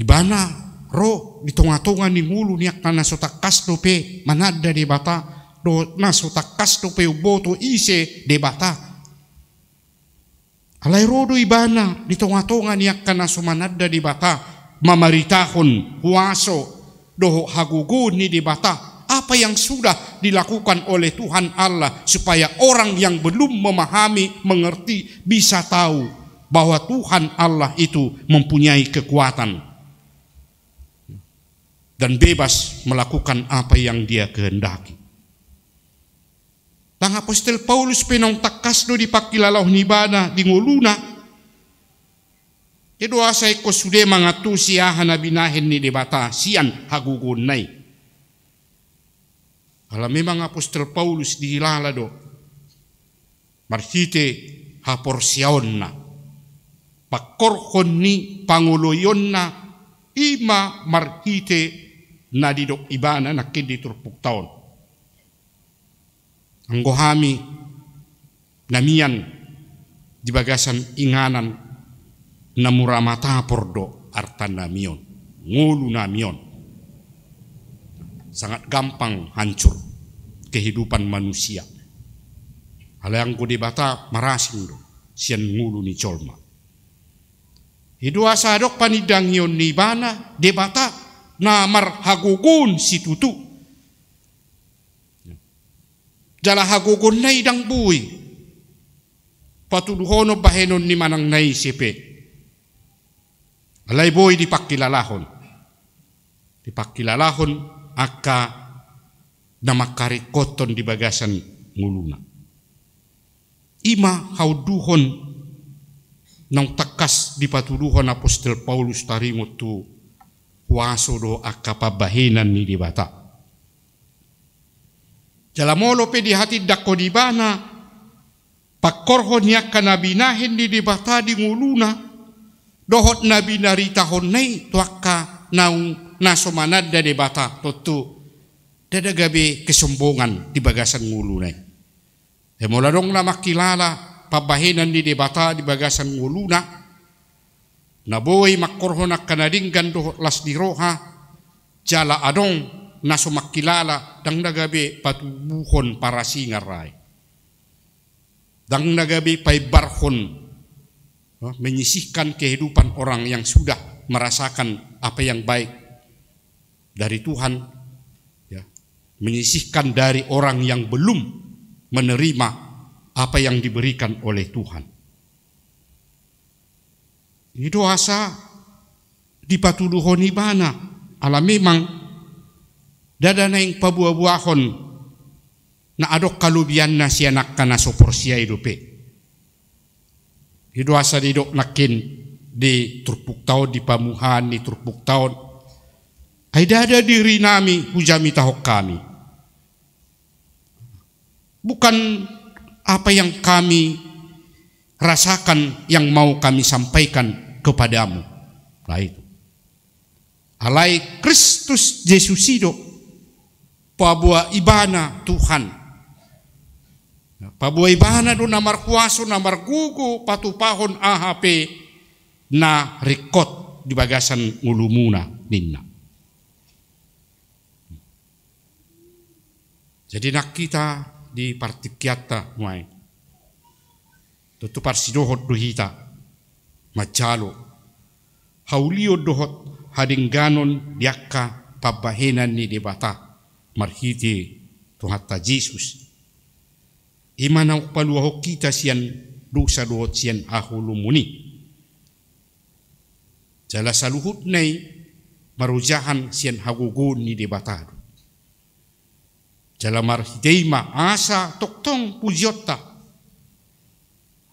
Ibana ro di tongatonga ni ngolu ni angka na so tangkas dope mananda Debata, dohot na so tangkas dope umboto ise Debata. Alai ro do ibana di tongatonga ni angka na so mananda Debata, mamaritahon huaso dohot hagogoon ni Debata, apa yang sudah dilakukan oleh Tuhan Allah, supaya orang yang belum memahami, mengerti, bisa tahu bahwa Tuhan Allah itu mempunyai kekuatan dan bebas melakukan apa yang Dia kehendaki. Ndang apostel Paulus pe naung tangkas do dipangkilalahon ibana di ngoluna. Ia do asa ingkon sude mangantusi aha na binahen ni Debata sian hagogoonna i. Ala memang apostel Paulus dihilala do marhite haporseaonna, pangkorhon ni pangoloionna, i ma marhite na didok ibana nangkin di turpukta on. Anggo hami na mian di bagasan inganan, na mura matapor do artanami on, ngolunami on. Sangat gampang hancur kehidupan manusia. Alai anggo Debata marasing do sian ngolu ni jolma. I do asa adong panindangion ni ibana Debata na marhagogoon situtu. Jala hagogoonna i ndang boi patuduhonon bahenon ni manang na ise pe. Alai boi dipangkilalahon. Dipangkilalahon angka na mangkaringkothon di bagasan ngoluna. I ma haunduhon naung tangkas dipatuduhon apostel Paulus taringot tu huaso dohot angka pambahenan ni Debata. Jala molo pe dihatindangkon ibana pangkorhon ni angka na binahen ni Debata di ngoluna dohot na binaritahonna i tu angka naung na so mananda Debata, tontu ndada gabe kesombongan di bagasan ngoluna i. Ia molo adong na mangkilala pambahenan ni Debata di bagasan ngoluna, na boi mangkorhon angka na denggan dohot las ni roha, jala adong na so mangkilala, ndang na gabe patubuhon parasingan ra i. Ndang na gabe paimbarhon, eh, menyisihkan kehidupan orang yang sudah merasakan apa yang baik dari Tuhan, ya, menyisihkan dari orang yang belum menerima apa yang diberikan oleh Tuhan. I do asa dipatuduhon ibana, ala memang ndada naeng paboaboahon na adong halobianna sian angka na so porsea i dope. I do asa didok nangkin di turpukta on, di pamuhaan ni turpukta on: Ai ndada dirinami hujamitahon hami. Bukan apa yang kami rasakan yang mau kami sampaikan kepadamu. Nah, itu. Alai Kristus Jesus i do, paboa ibana Tuhan. Paboa ibana do na marhuaso, na margogo patupahon aha pe na ringkot di bagasan ngolumuna, ninna. Jadi nang hita di partingkianta nuaeng, tontu parsidohot do hita manjalo haulion dohot hadengganon di angka pambahenan ni Debata marhite Tuhanta Jesus. I ma naung paluahon hita sian dosa dohot sian haholomon i. Jala saluhutna i marojahan sian hagogoon ni Debata do. Jala marhite i ma asa tongtong pujionta,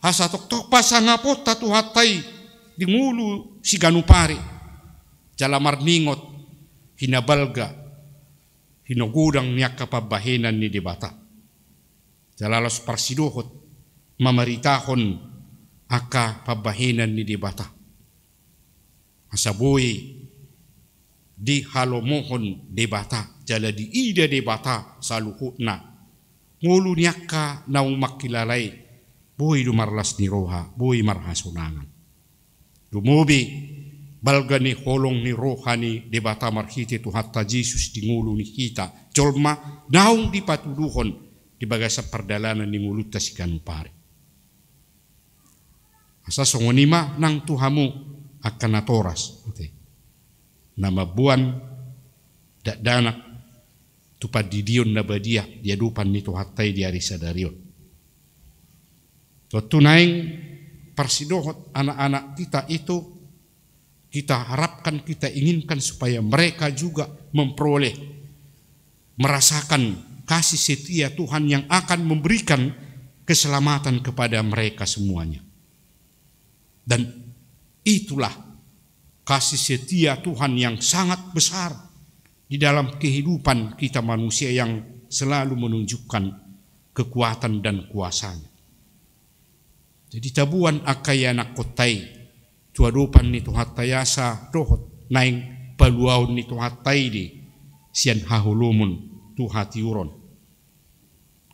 asa tongtong pasangaponta Tuhanta i di ngolu siganup ari. Jala marningot hinabalga, hinagodang ni angka pambahenan ni Debata. Jala laos parsidohot mamaritahon angka pambahenan ni Debata, asa boi dihalomohon Debata jala diida Debata saluhutna ngolu ni angka naung mangkilala i. Boi do marlas ni roha, boi marhasonangan. Lumobi balga ni holong ni roha ni Debata marhite Tuhanta Jesus di ngolu ni hita jolma naung dipatuduhon di bagasan pardalanan ni ngolunta siganup ari. Asa songon i ma nang tu hamu angka natoras, ate, na mamboan dakdanak tu pandidion na badia di adopan ni Tuhanta i di ari sadari on. Tontu naeng parsidohot anak-anak kita itu, kita harapkan, kita inginkan supaya mereka juga memperoleh, merasakan kasih setia Tuhan yang akan memberikan keselamatan kepada mereka semuanya. Dan itulah kasih setia Tuhan yang sangat besar di dalam kehidupan kita manusia yang selalu menunjukkan kekuatan dan kuasa-Nya. Jadi taboan angka ianakhonta i tu adopan ni Tuhanta i asa dohot naeng paluaon ni Tuhanta i do i sian haholomon tu hatiuron.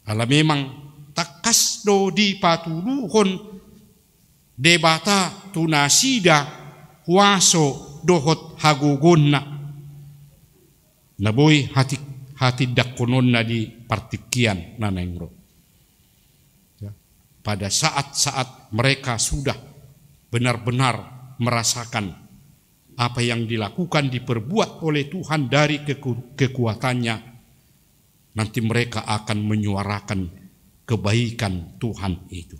Ala memang tangkas do dipatuduhon Debata tu nasida huaso dohot hagogoonna na boi hati-, hatindanghononna di partingkian na naeng ro. Ya, pada saat-saat mereka sudah benar-benar merasakan apa yang dilakukan, diperbuat oleh Tuhan dari keku-, kekuatan-Nya, nanti mereka akan menyuarakan kebaikan Tuhan itu.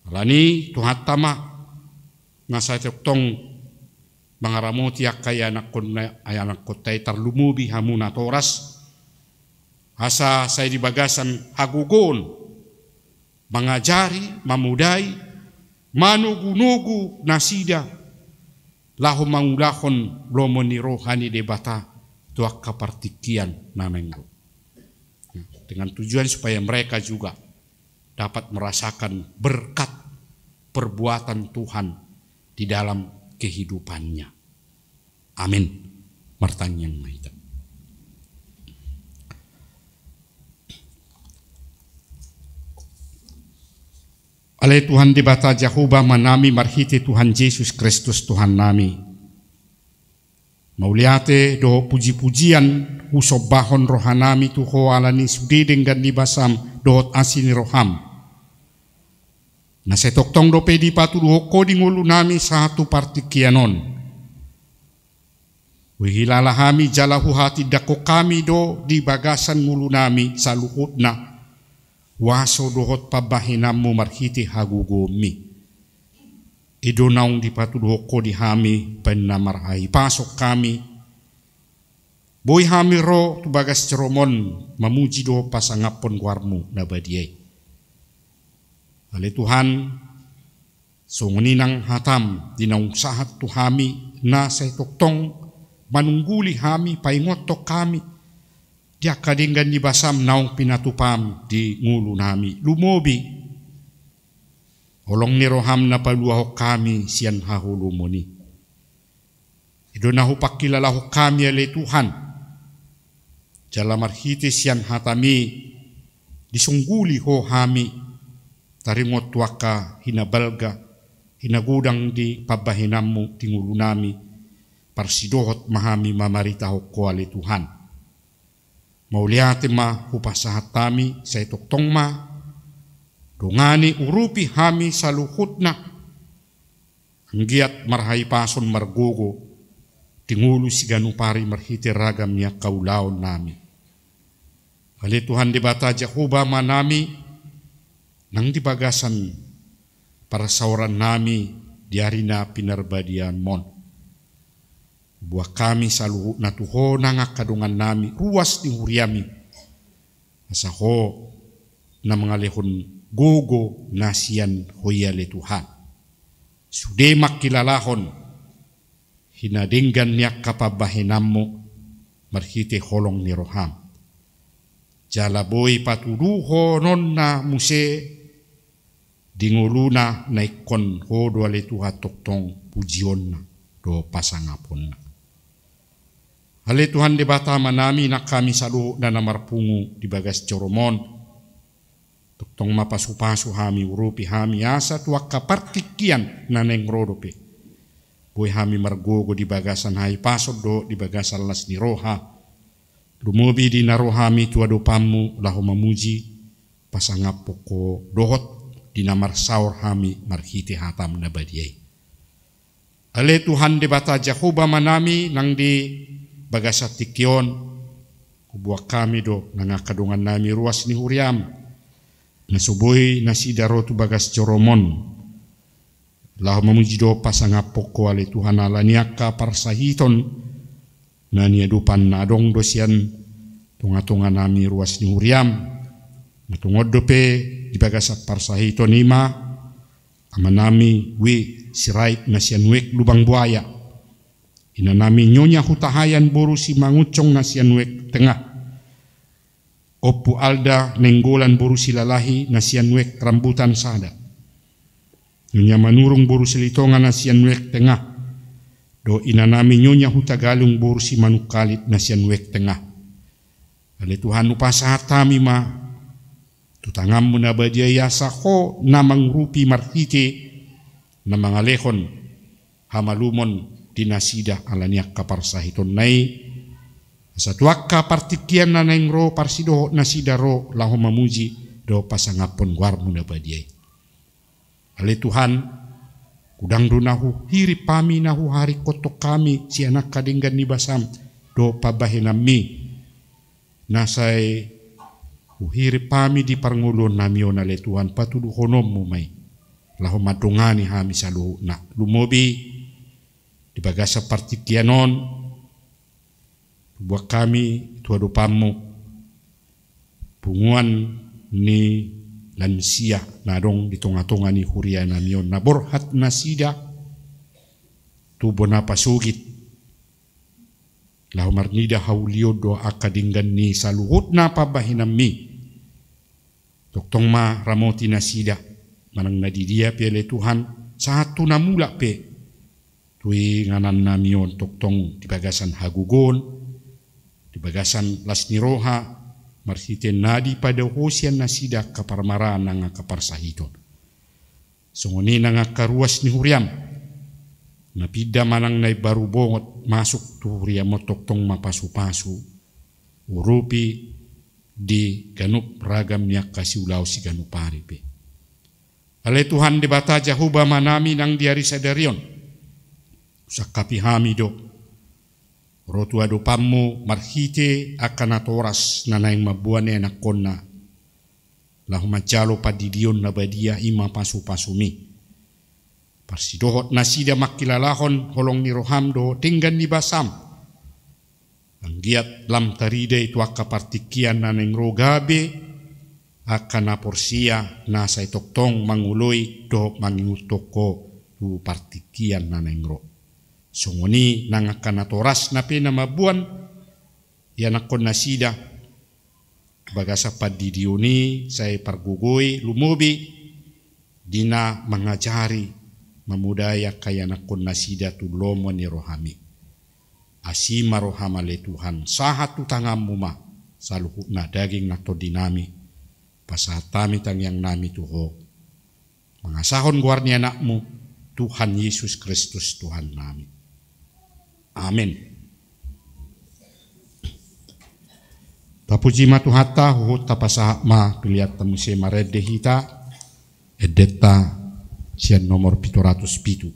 Alani Tuhanta ma na sai tongtong mangaramoti angka ianakhon-, ianakhonta i, tarlumobi hamu natoras, asa sai di bagasan hagogoon mangajari, mamodai, manogunogu nasida laho mangulahon lomo ni roha ni Debata tu angka partingkian na naeng ro. Dengan tujuan supaya mereka juga dapat merasakan berkat perbuatan Tuhan di dalam kehidupannya. Amin. Martangiang ma hita. Ale Tuhan Debata Jahowa Amanami, marhite Tuhan Jesus Kristus Tuhannami, mauliate dohot pujipujian husombahon rohanami tu Ho ala ni sude denggan ni basam dohot asi ni roham, na sai tongtong dope dipatuduhon Ho di ngolunami sahat tu partingkian on. Huhilala hami jala huhatindangkon hami do di bagasan ngolunami saluhutna huaso dohot pambahenanmu marhite hagogoonmi. I do naung dipatuduhon Ho di hami, baen na marhahipason hami boi hami ro tu bagas joroM on mamuji dohot pasangaphon goarmu na badia i. Ale Tuhan, songon i nang hatam di naung sahat tu hami, na sai tongtong manungguli hami, paingothon hami di angka denggan ni basam naung pinatupam di ngolunami. Lumobi holong ni roham na paluahon hami sian haholomon i. I do na hupangkilalahon hami ale Tuhan, jala marhite sian hatami disongguli Ho hami, taringot tu angka hinabalga, hinagodang di pambahenanmu di ngolunami, parsidohot ma hami mamaritahon Ho ale Tuhan. Mauliate ma hupasahat hami, sai tongtong ma dongani, urupi hami saluhutna, anggiat marhahipason margogo di ngolu siganup ari marhite ragam ni angka ulaonnami. Ale Tuhan Debata Jahowa Amanami, nang di bagasan parsaorannami di ari na pinarbadiaonMon, boan hami saluhutna tu Ho nang angka dongannami ruas ni huriaMi, asa Ho na mangalehon gogo na sian Ho i ale Tuhan, sude mangkilalahon hinadenggan ni angka pambahenanmu marhite holong ni roham. Jala boi patuduhononna muse di ngoluna na ingkon Ho do ale Tuhan tongtong pujionna dohot pasangaphonna. Ale Tuhan Debata Amanami, nang hami saluhutna na marpungu di bagas joroMon, tongtong ma pasupasu hami, urupi hami, asa tu angka partingkian na naeng ro dope boi hami margogo di bagasan hahipason dohot di bagasan las ni roha. Lumobi di na ro hami tu adopanMu laho mamuji, pasangaphon Ho dohot di na marsaor hami marhite hataM na badia i. Ale Tuhan Debata Jahowa Amanami, nang di bagasan tingki on, Huboan hami do nang angka dongannami ruas ni huriam, na so boi nasida ro tu bagas joroMon, laho mamuji dohot pasangaphon Ho ale Tuhan, ala ni angka parsahiton na niadopan na adong do sian tongatonganami ruas ni huriam. Na tongon dope di bagasan parsahiton i ma amanami Wi Sirait na sian Wek Lubang Buaya, inanami Nyonya Hutahayan boru Simangunsong na sian Wek Tengah, Ompu Alda Nainggolan boru Silalahi na sian Wek Rambutan Sada, Nyonya Manurung boru Silitonga na sian Wek Tengah, dohot inanami Nyonya Hutagalung boru Simanungkalit na sian Wek Tengah. Ale Tuhan, hupasahat hami ma tu tanganMu na badia i, asa Ho na mangurupi marhite na mangalehon hamalumon di nasida ala ni angka parsahitonna i, asa tu angka partingkian na naeng ro parsidohot nasida ro laho mamuji dohot pasangaphon goarMu na badia i. Ale Tuhan, godang do na huhirim hami, na huharingkothon hami sian angka denggan ni basaM dohot pambahenanMi, na sai huhirim hami di parngoluonnami on, ale Tuhan, patuduhononMu ma i laho mandongani hami saluhutna. Lumobi di bagasan partingkian on, huboan hami tu adopanMu punguan ni lansia na adong di tongatonga ni hurianami on, na borhat nasida tu bona pasogit laho marnida haulion dohot angka denggan ni saluhutna pambahenanMi. Tongtong ma ramoti nasida manang na di dia pe, ale Tuhan, sahat tu na mulak pe tu inganannami on, tongtong di bagasan hagogoon, di bagasan las ni roha, marhite na dipadaohon nasida angka parmaraan nang angka parsahiton. Songon i nang angka ruas ni huriaM na pinda manang na imbaru bongot masuk tu huriaM on, tongtong ma pasupasu, urupi di ganup ragam ni angka siulaon siganup ari pe. Ale Tuhan Debata Jahowa Amanami, nang di ari sadari on husangkapi hami do ro tu adopanMu marhite angka natoras na naeng mamboan ianakhonna laho manjalo pandidion na badia, i ma pasupasuMi. Parsidohot nasida mangkilalahon holong ni rohaM dohot denggan ni basaM, anggiat lam tarida i tu angka partingkian na naeng ro, gabe angka na porsea na sai tongtong mangoloi dohot mangihuthon Ho tu partingkian na naeng ro. Songon i nang angka natorasna pe na mamboan ianakhon nasida bagasan pandidion i, sai pargogoi, lumobi di na mangajari, mamodai angka ianakhon nasida tu lomo ni rohaMi. Asi ma rohaM ale Tuhan, sahat tu tanganMu ma saluhutna daging nang tondinami, pasahat hami tangiangnami tu Ho, mangasahon goar ni AnakMu, Tuhan Jesus Kristus Tuhannami. Amen. Tapuji ma Tuhanta, huhut tapasahat ma peleanta muse marende hita, endenta sian nomor pitu ratus pitu.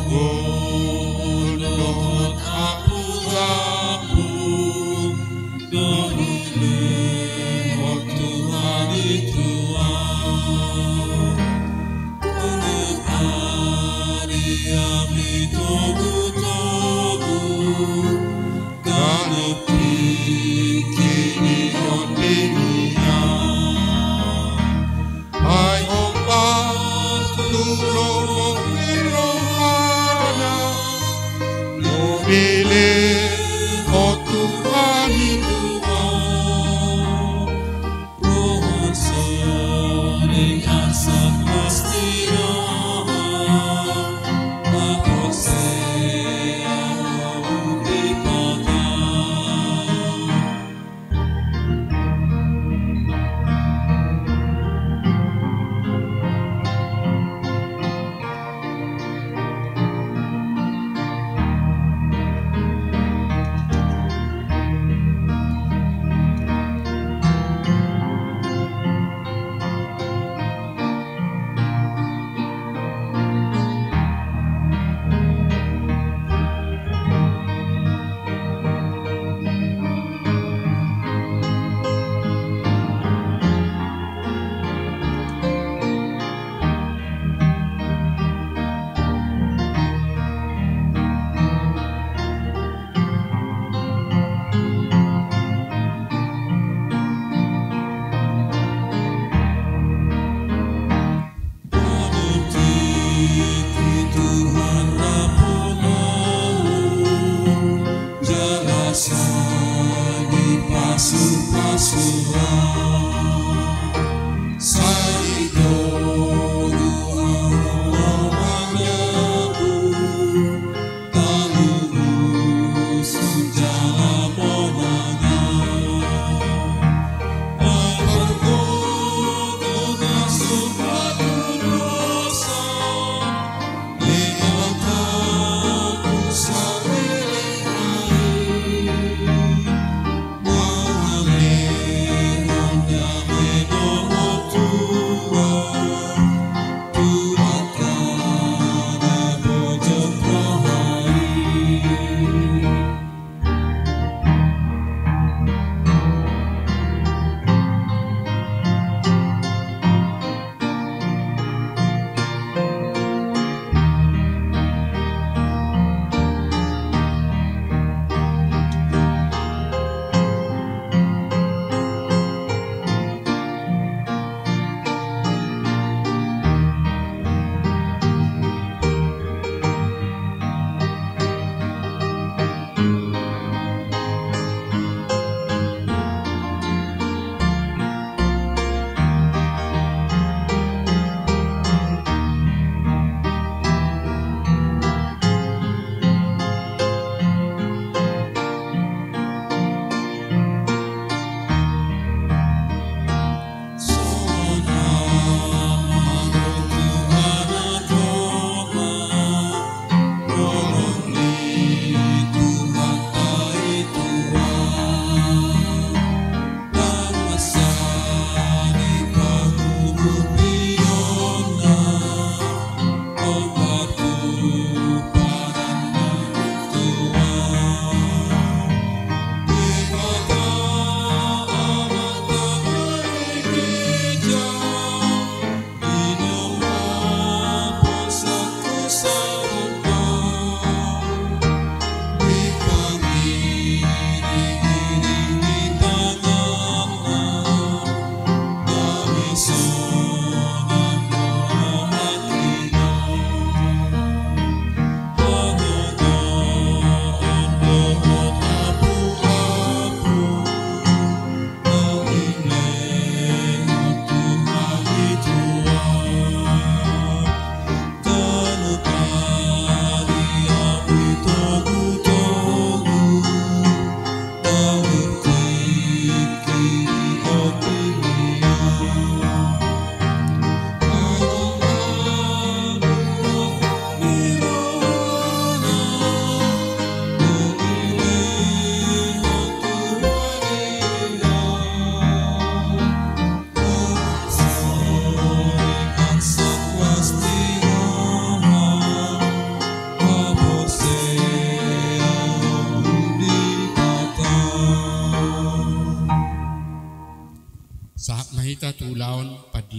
Hagogoon dohot apusapu, do dilehon Tuhan i tu ahu. Unang ari hami togutogu, ganup tingki ni ombas ni roha. Ai hombar tu lomo ni rohana, do dilehon Tuhan i tu ahu. Roha sari asa pasti roha, aposea roha di pata.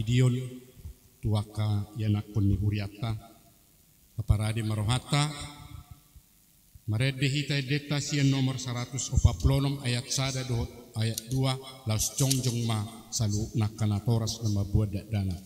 Dion tu angka ianakhon ni hurianta. Taparade ma rohanta. Marende hita endenta sian nomor saratus opat pulu onom ayat sada dohot ayat dua, laos jongjong ma saluhutna angka natoras na mamboan dakdanak.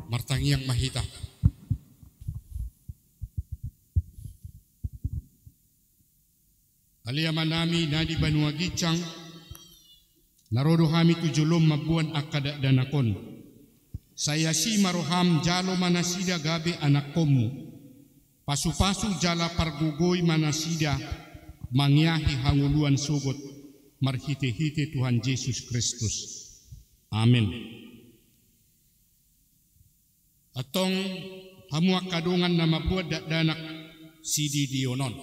Martangiang ma hita. Ale Amanami na di banua ginjang, na ro do hami tu jolom mamboan angka dakdanak on. Sai asi ma roham, jalo ma nasida gabe anakkonmu. Pasupasu jala pargogoi ma nasida mangeahi hangoluan sogot, marhitehite Tuhan Jesus Kristus. Amen. Antong hamu angka dongan na mamboan dakdanak sididion on.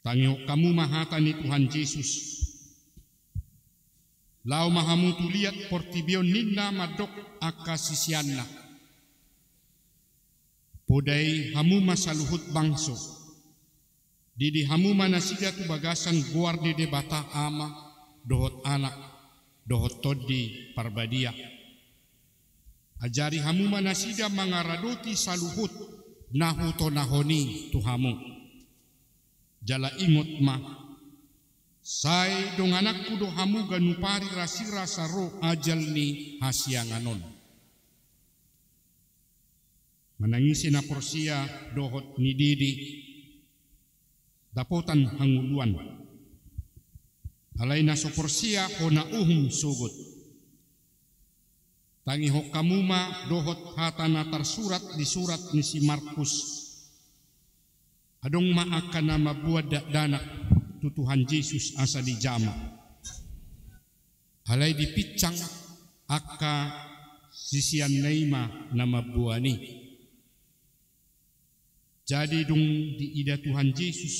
Tangihon hamu ma hata ni Tuhan Jesus. Laho ma hamu tu liat portibi on ninna mandok angka siseanna. Podai hamu ma saluhut bangso. Didi hamu ma nasida tu bagasan goar ni Debata Ama, dohot Anak, dohot Tondi Parbadia. Ajari hamu ma nasida mangaradoti saluhut na hutonahon i tu hamu. Jala ingot ma, sai dongananku do hamu ganup ari rasirasa ro ajal ni hasiangan on. Manang ise na porsea dohot nididi, dapotan hangoluan. Alai na so porsea hona uhum sogot. Tangihon hamu ma dohot hata na tarsurat di surat ni si Markus. Adong ma angka na mamboan dakdanak tu Tuhan Jesus asa dijama. Alai dipinsang angka siseanna i ma na mamboan i. Jadi dung diida Tuhan Jesus,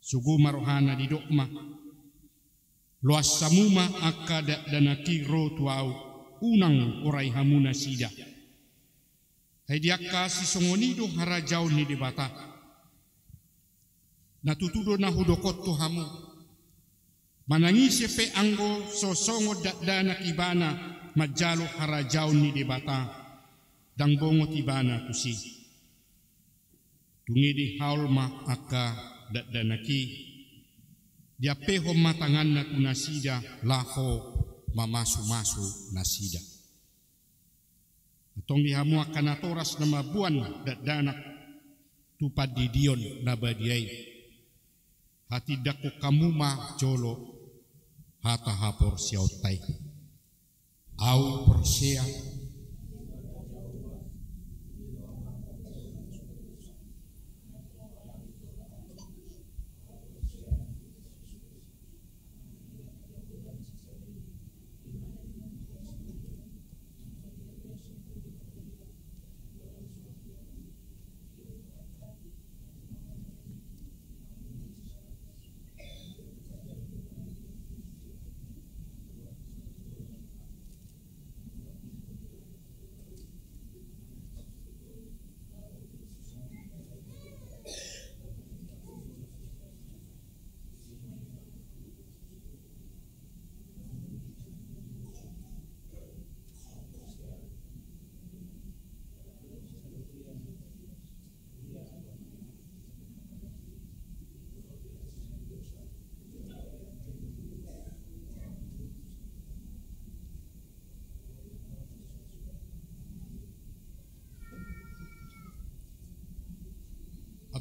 sogo ma rohana, didok ma, loas hamu ma angka dakdanak i ro tu ahu, unang orai hamu nasida. Ai di angka sisongon i do harajaon ni Debata. Na tutu do na hudok on tu hamu. Manang ise pe anggo so songon dakdanak ibana manjalo harajaon ni Debata, ndang bongot ibana tusi. Dung i dihaol ma angka dakdanak i, diampehon ma tanganna tu nasida laho mamasumasu nasida. Antong di hamu angka natoras na mamboan dakdanak tu pandidion na badia i, hatindangkon hamu ma jolo hata haporseaonta i. Ahu porsea.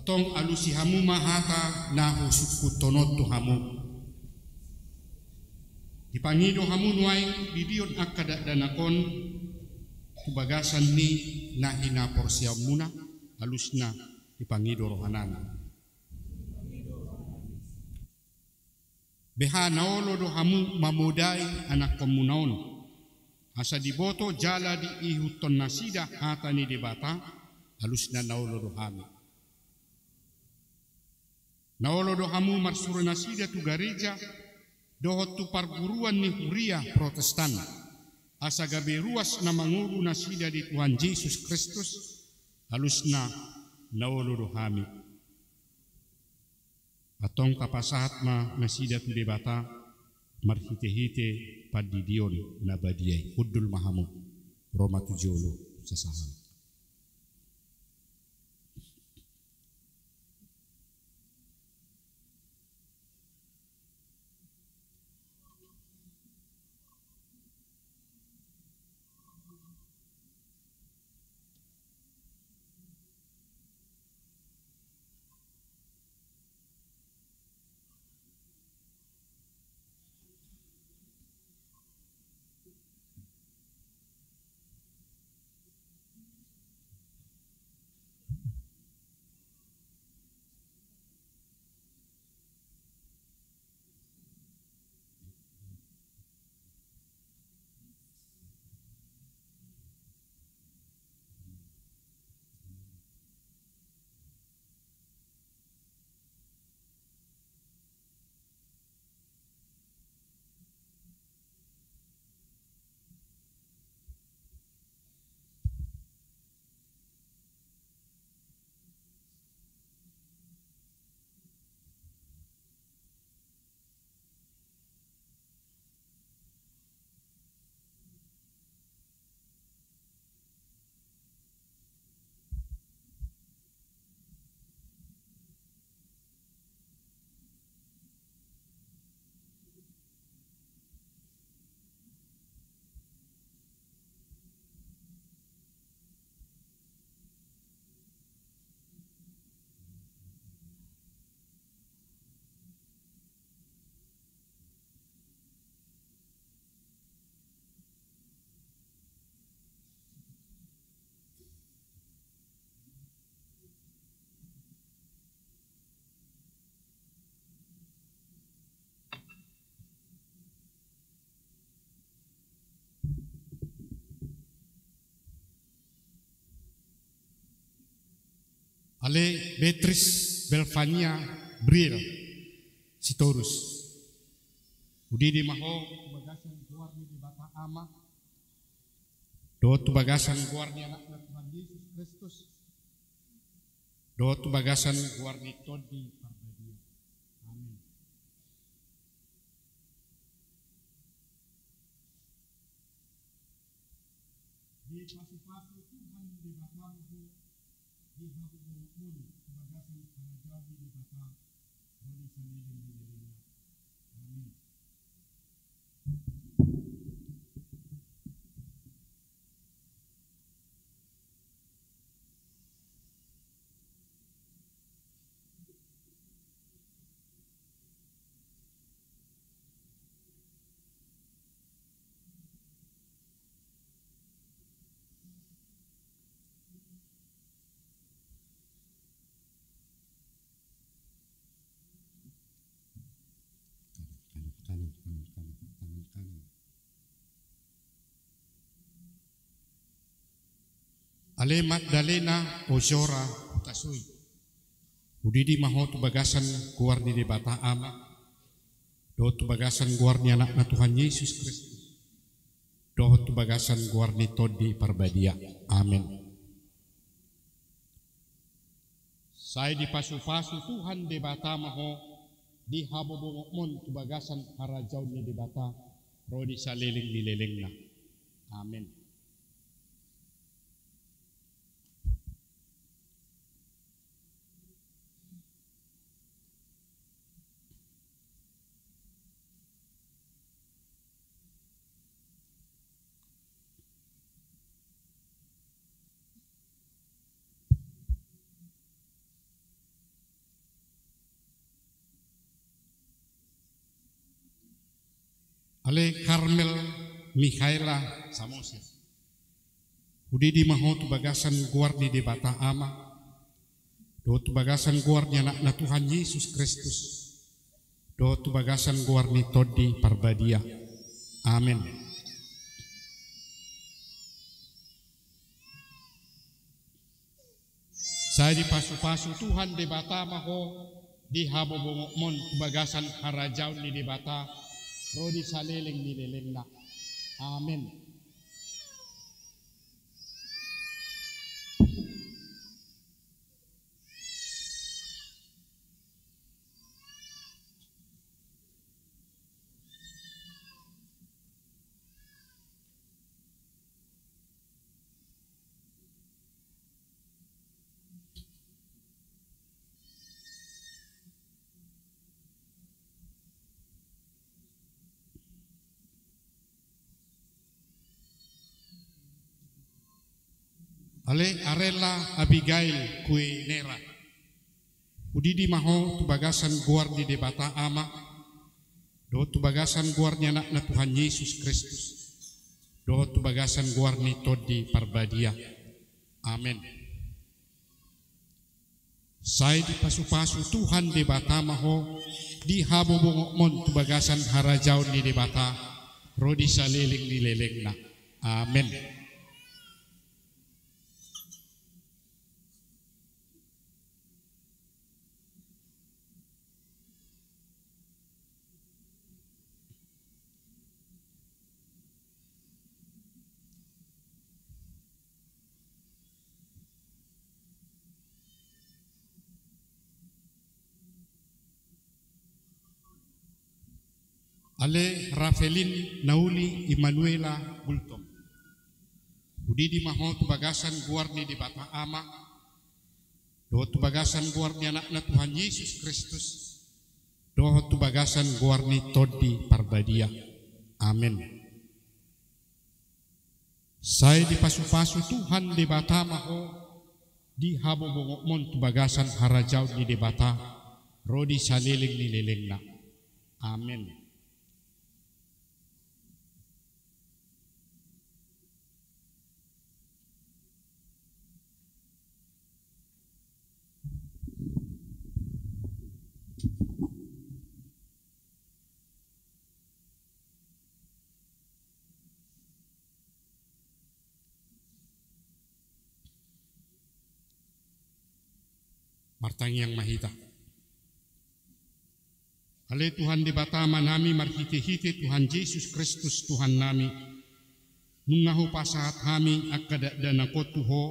Tong alusi hamu ma hata na husungkunhon tu hamu. Dipangido hamu nuaeng didion angka dakdanak on tu bagasan ni na hinaporseaonmuna, alusna dipangido rohanami. Beha na olo do hamu mamodai anakkonmuna on, asa diboto jala diihuthon nasida hata ni Debata, alusna na olo do hami. Na olo do hamu marsuru nasida tu gareja dohot tu parguruan ni huria Protestan, asa gabe ruas na mangolu nasida di Tuhan Jesus Kristus, alusna na olo do hami. Antong tapasahat ma nasida tu Debata marhitehite pandidion na badia i. Hundul ma hamu, ro ma tu jolo sasahat. Ale Beatrice Belvania Briel Sitorus, hudidi ma ho tu bagasan goar ni Debata Ama, dohot tu bagasan goar ni Anakna Tuhan Jesus Kristus, dohot tu bagasan goar ni Tondi Parbadia. Amin. Dipasupasu Tuhan Debata ma ho di habobongon on tu bagasan harajaon ni Debata ro di saleleng ni lelengna. Amin. Ale Magdalena Ozora Hutasoit, hudidi ma ho tu bagasan goar ni Debata Ama, dohot tu bagasan goar ni Anakna Tuhan Jesus Kristus, dohot tu bagasan goar ni Tondi Parbadia. Amin. Sai dipasupasu Tuhan Debata ma ho di habobongon on tu bagasan harajaon ni Debata ro di saleleng ni lelengna. Amin. Michaela Samosir. Hudidi ma ho tu bagasan goar ni Debata Ama, dohot tu bagasan goar ni Anakna Tuhan Jesus Kristus, dohot tu bagasan goar ni Tondi Parbadia. Amen. Sai dipasupasu Tuhan Debata ma ho di habobongokmon tu bagasan harajaon ni Debata ro di saleleng ni lelengna. Amen. Ale Arella Abigail Kuinera. Hudidi ma ho tu bagasan goar ni Debata Ama, dohot tu bagasan goar ni Anakna Tuhan Jesus Kristus, dohot tu bagasan goar ni Tondi Parbadia. Amen. Sai dipasupasu Tuhan Debata ma ho di habobongokmon tu bagasan harajaon ni Debata ro di saleleng ni lelengna. Amen. Ale Rafelin Nauli Immanuela Gultom. Hudidi ma ho tu bagasan goar ni Debata Ama, dohot tu bagasan goar ni Anakna Tuhan Jesus Kristus, dohot tu bagasan goar ni Tondi Parbadia. Amen. Sai dipasupasu Tuhan Debata ma ho di habobongokmon tu bagasan harajaon ni Debata ro di saleleng ni lelengna. Amen. Martangiang ma hita. Ale Tuhan Debata Amanami, marhitehite Tuhan Jesus Kristus Tuhannami, nunga hupasahat hami angka dakdanak on tu Ho,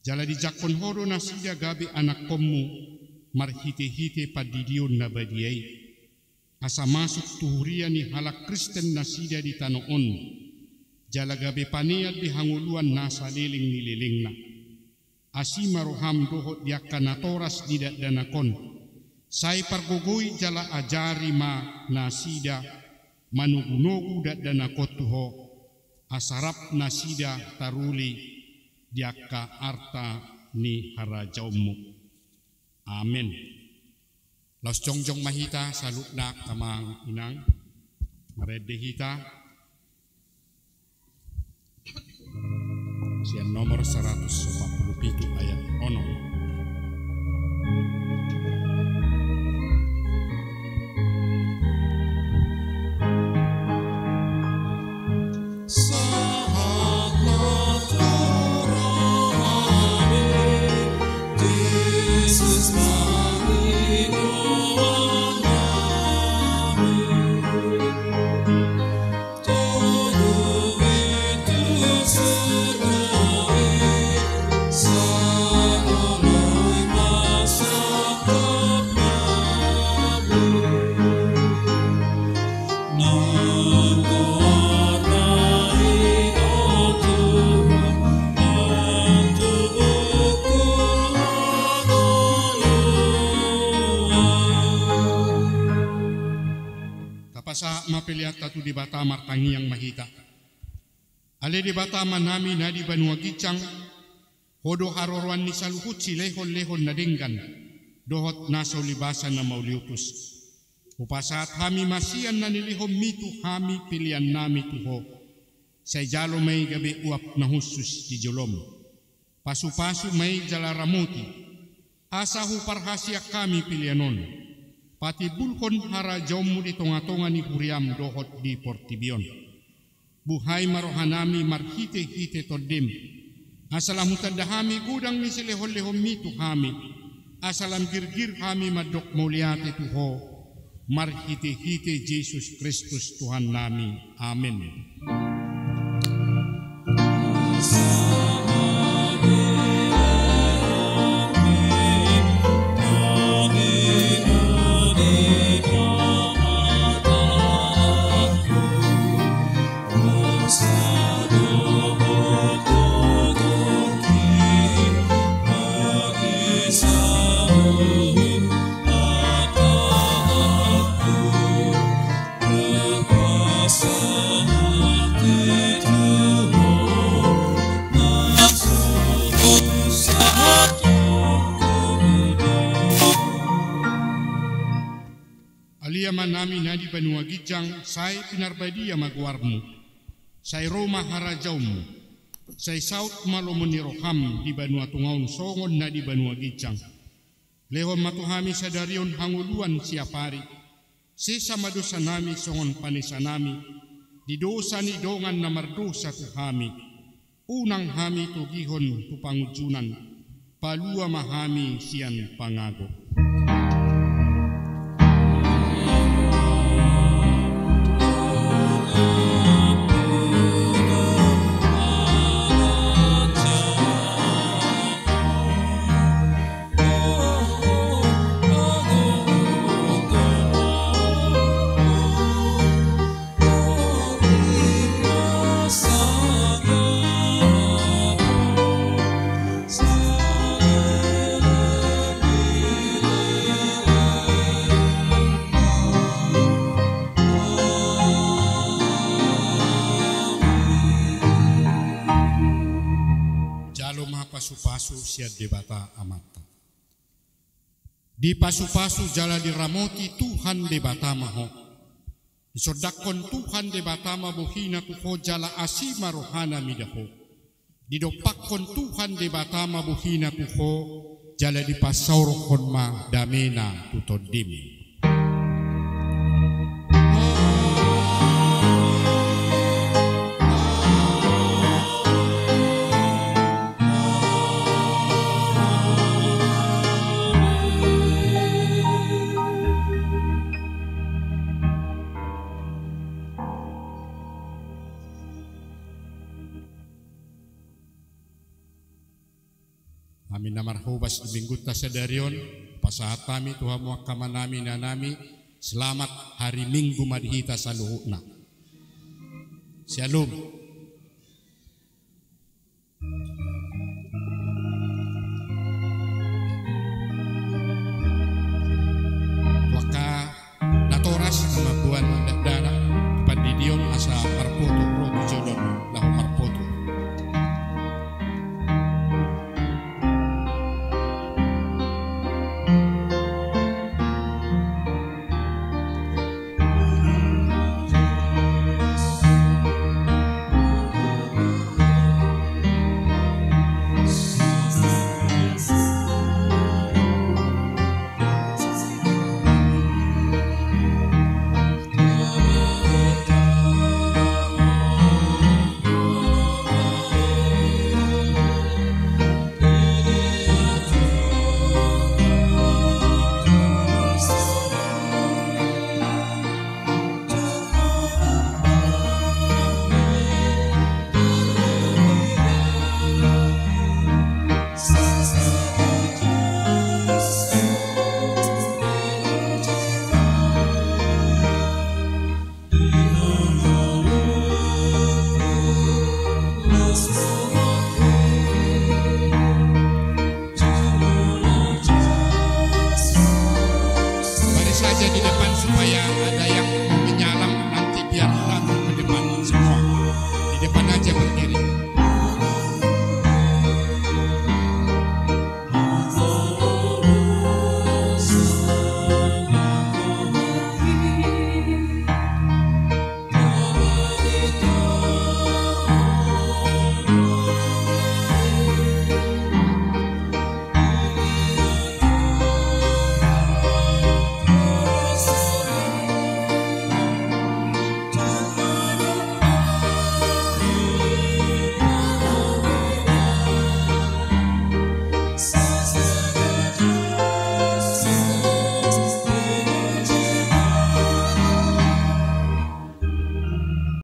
jala dijangkon Ho do nasida gabe anakkonmu marhitehite pandidion na badia i, asa masuk tu huria ni halak Kristen nasida di tano on, jala gabe panean di hangoluan na saleleng ni lelengna. Asi ma roham dohot di angka natoras di dakdanak on, sai pargogoi jala ajari ma nasida manogunogu dakdanak on tu Ho, asa rap nasida taruli di angka arta ni harajaonmu. Amen. Laos jongjong ma hita saluhutna, amang inang. Marende hita sian nomor saratus opat pulu pitu ayat onom. Sahat ma tu rohami, Jesus pangidoannami. Tolu i tu surgo i, sai oloi ma sangkap nami. Tapasahat ma peleanta tu Debata, martangiang ma hita. Ale Debata Amanami na di banua ginjang, Ho do haroroan ni saluhut silehonlehon na denggan dohot na so ulibasa na mauliutus. Hupasahat hami ma sian na nilehonmi tu hami pelean nami tu Ho. Sai jalo ma i gabe uap na hushus di jolom. Pasupasu ma i jala ramoti, asa huparhaseang hami pelean on. Patimbulhon harajaonmu di tongatonga ni huriam dohot di portibi on. Buhai ma rohanami marhitehite Tondim, asa lam hutanda hami godang ni silehonlehonmi tu hami, asa lam girgir hami mandok mauliate tu Ho, marhitehite Jesus Kristus Tuhannami. Amen. Ale Amanami na di banua ginjang, sai pinarbadia ma goarmu. Sai ro ma harajaonmu. Sai saut ma lomo ni roham di banua tonga on songon na di banua ginjang. Lehon ma tu hami sadari on hangoluan siapari. Sesa ma dosanami songon panesanami di dosa ni dongan na mardosa tu hami. Unang hami togihon tu pangunjunan, palua ma hami sian pangago. Jalo ma pasupasu sian Debata Amanta. Dipasupasu jala diramoti Tuhan Debata ma ho. Disondangkon Tuhan Debata ma bohina tu ho jala asi ma rohana mida ho. Didompakkon Tuhan Debata ma bohina tu ho, jala dipasaorhon ma damena tu tondim. Hami na marhobas di Minggunta sadari on, pasahat hami tu hamu angka amanami, inanami, selamat hari Minggu ma di hita saluhutna. Syalom. Tu angka natoras na mamboan dakdanak tu pandidion asa marpoto ro tu jolo on laho marpoto.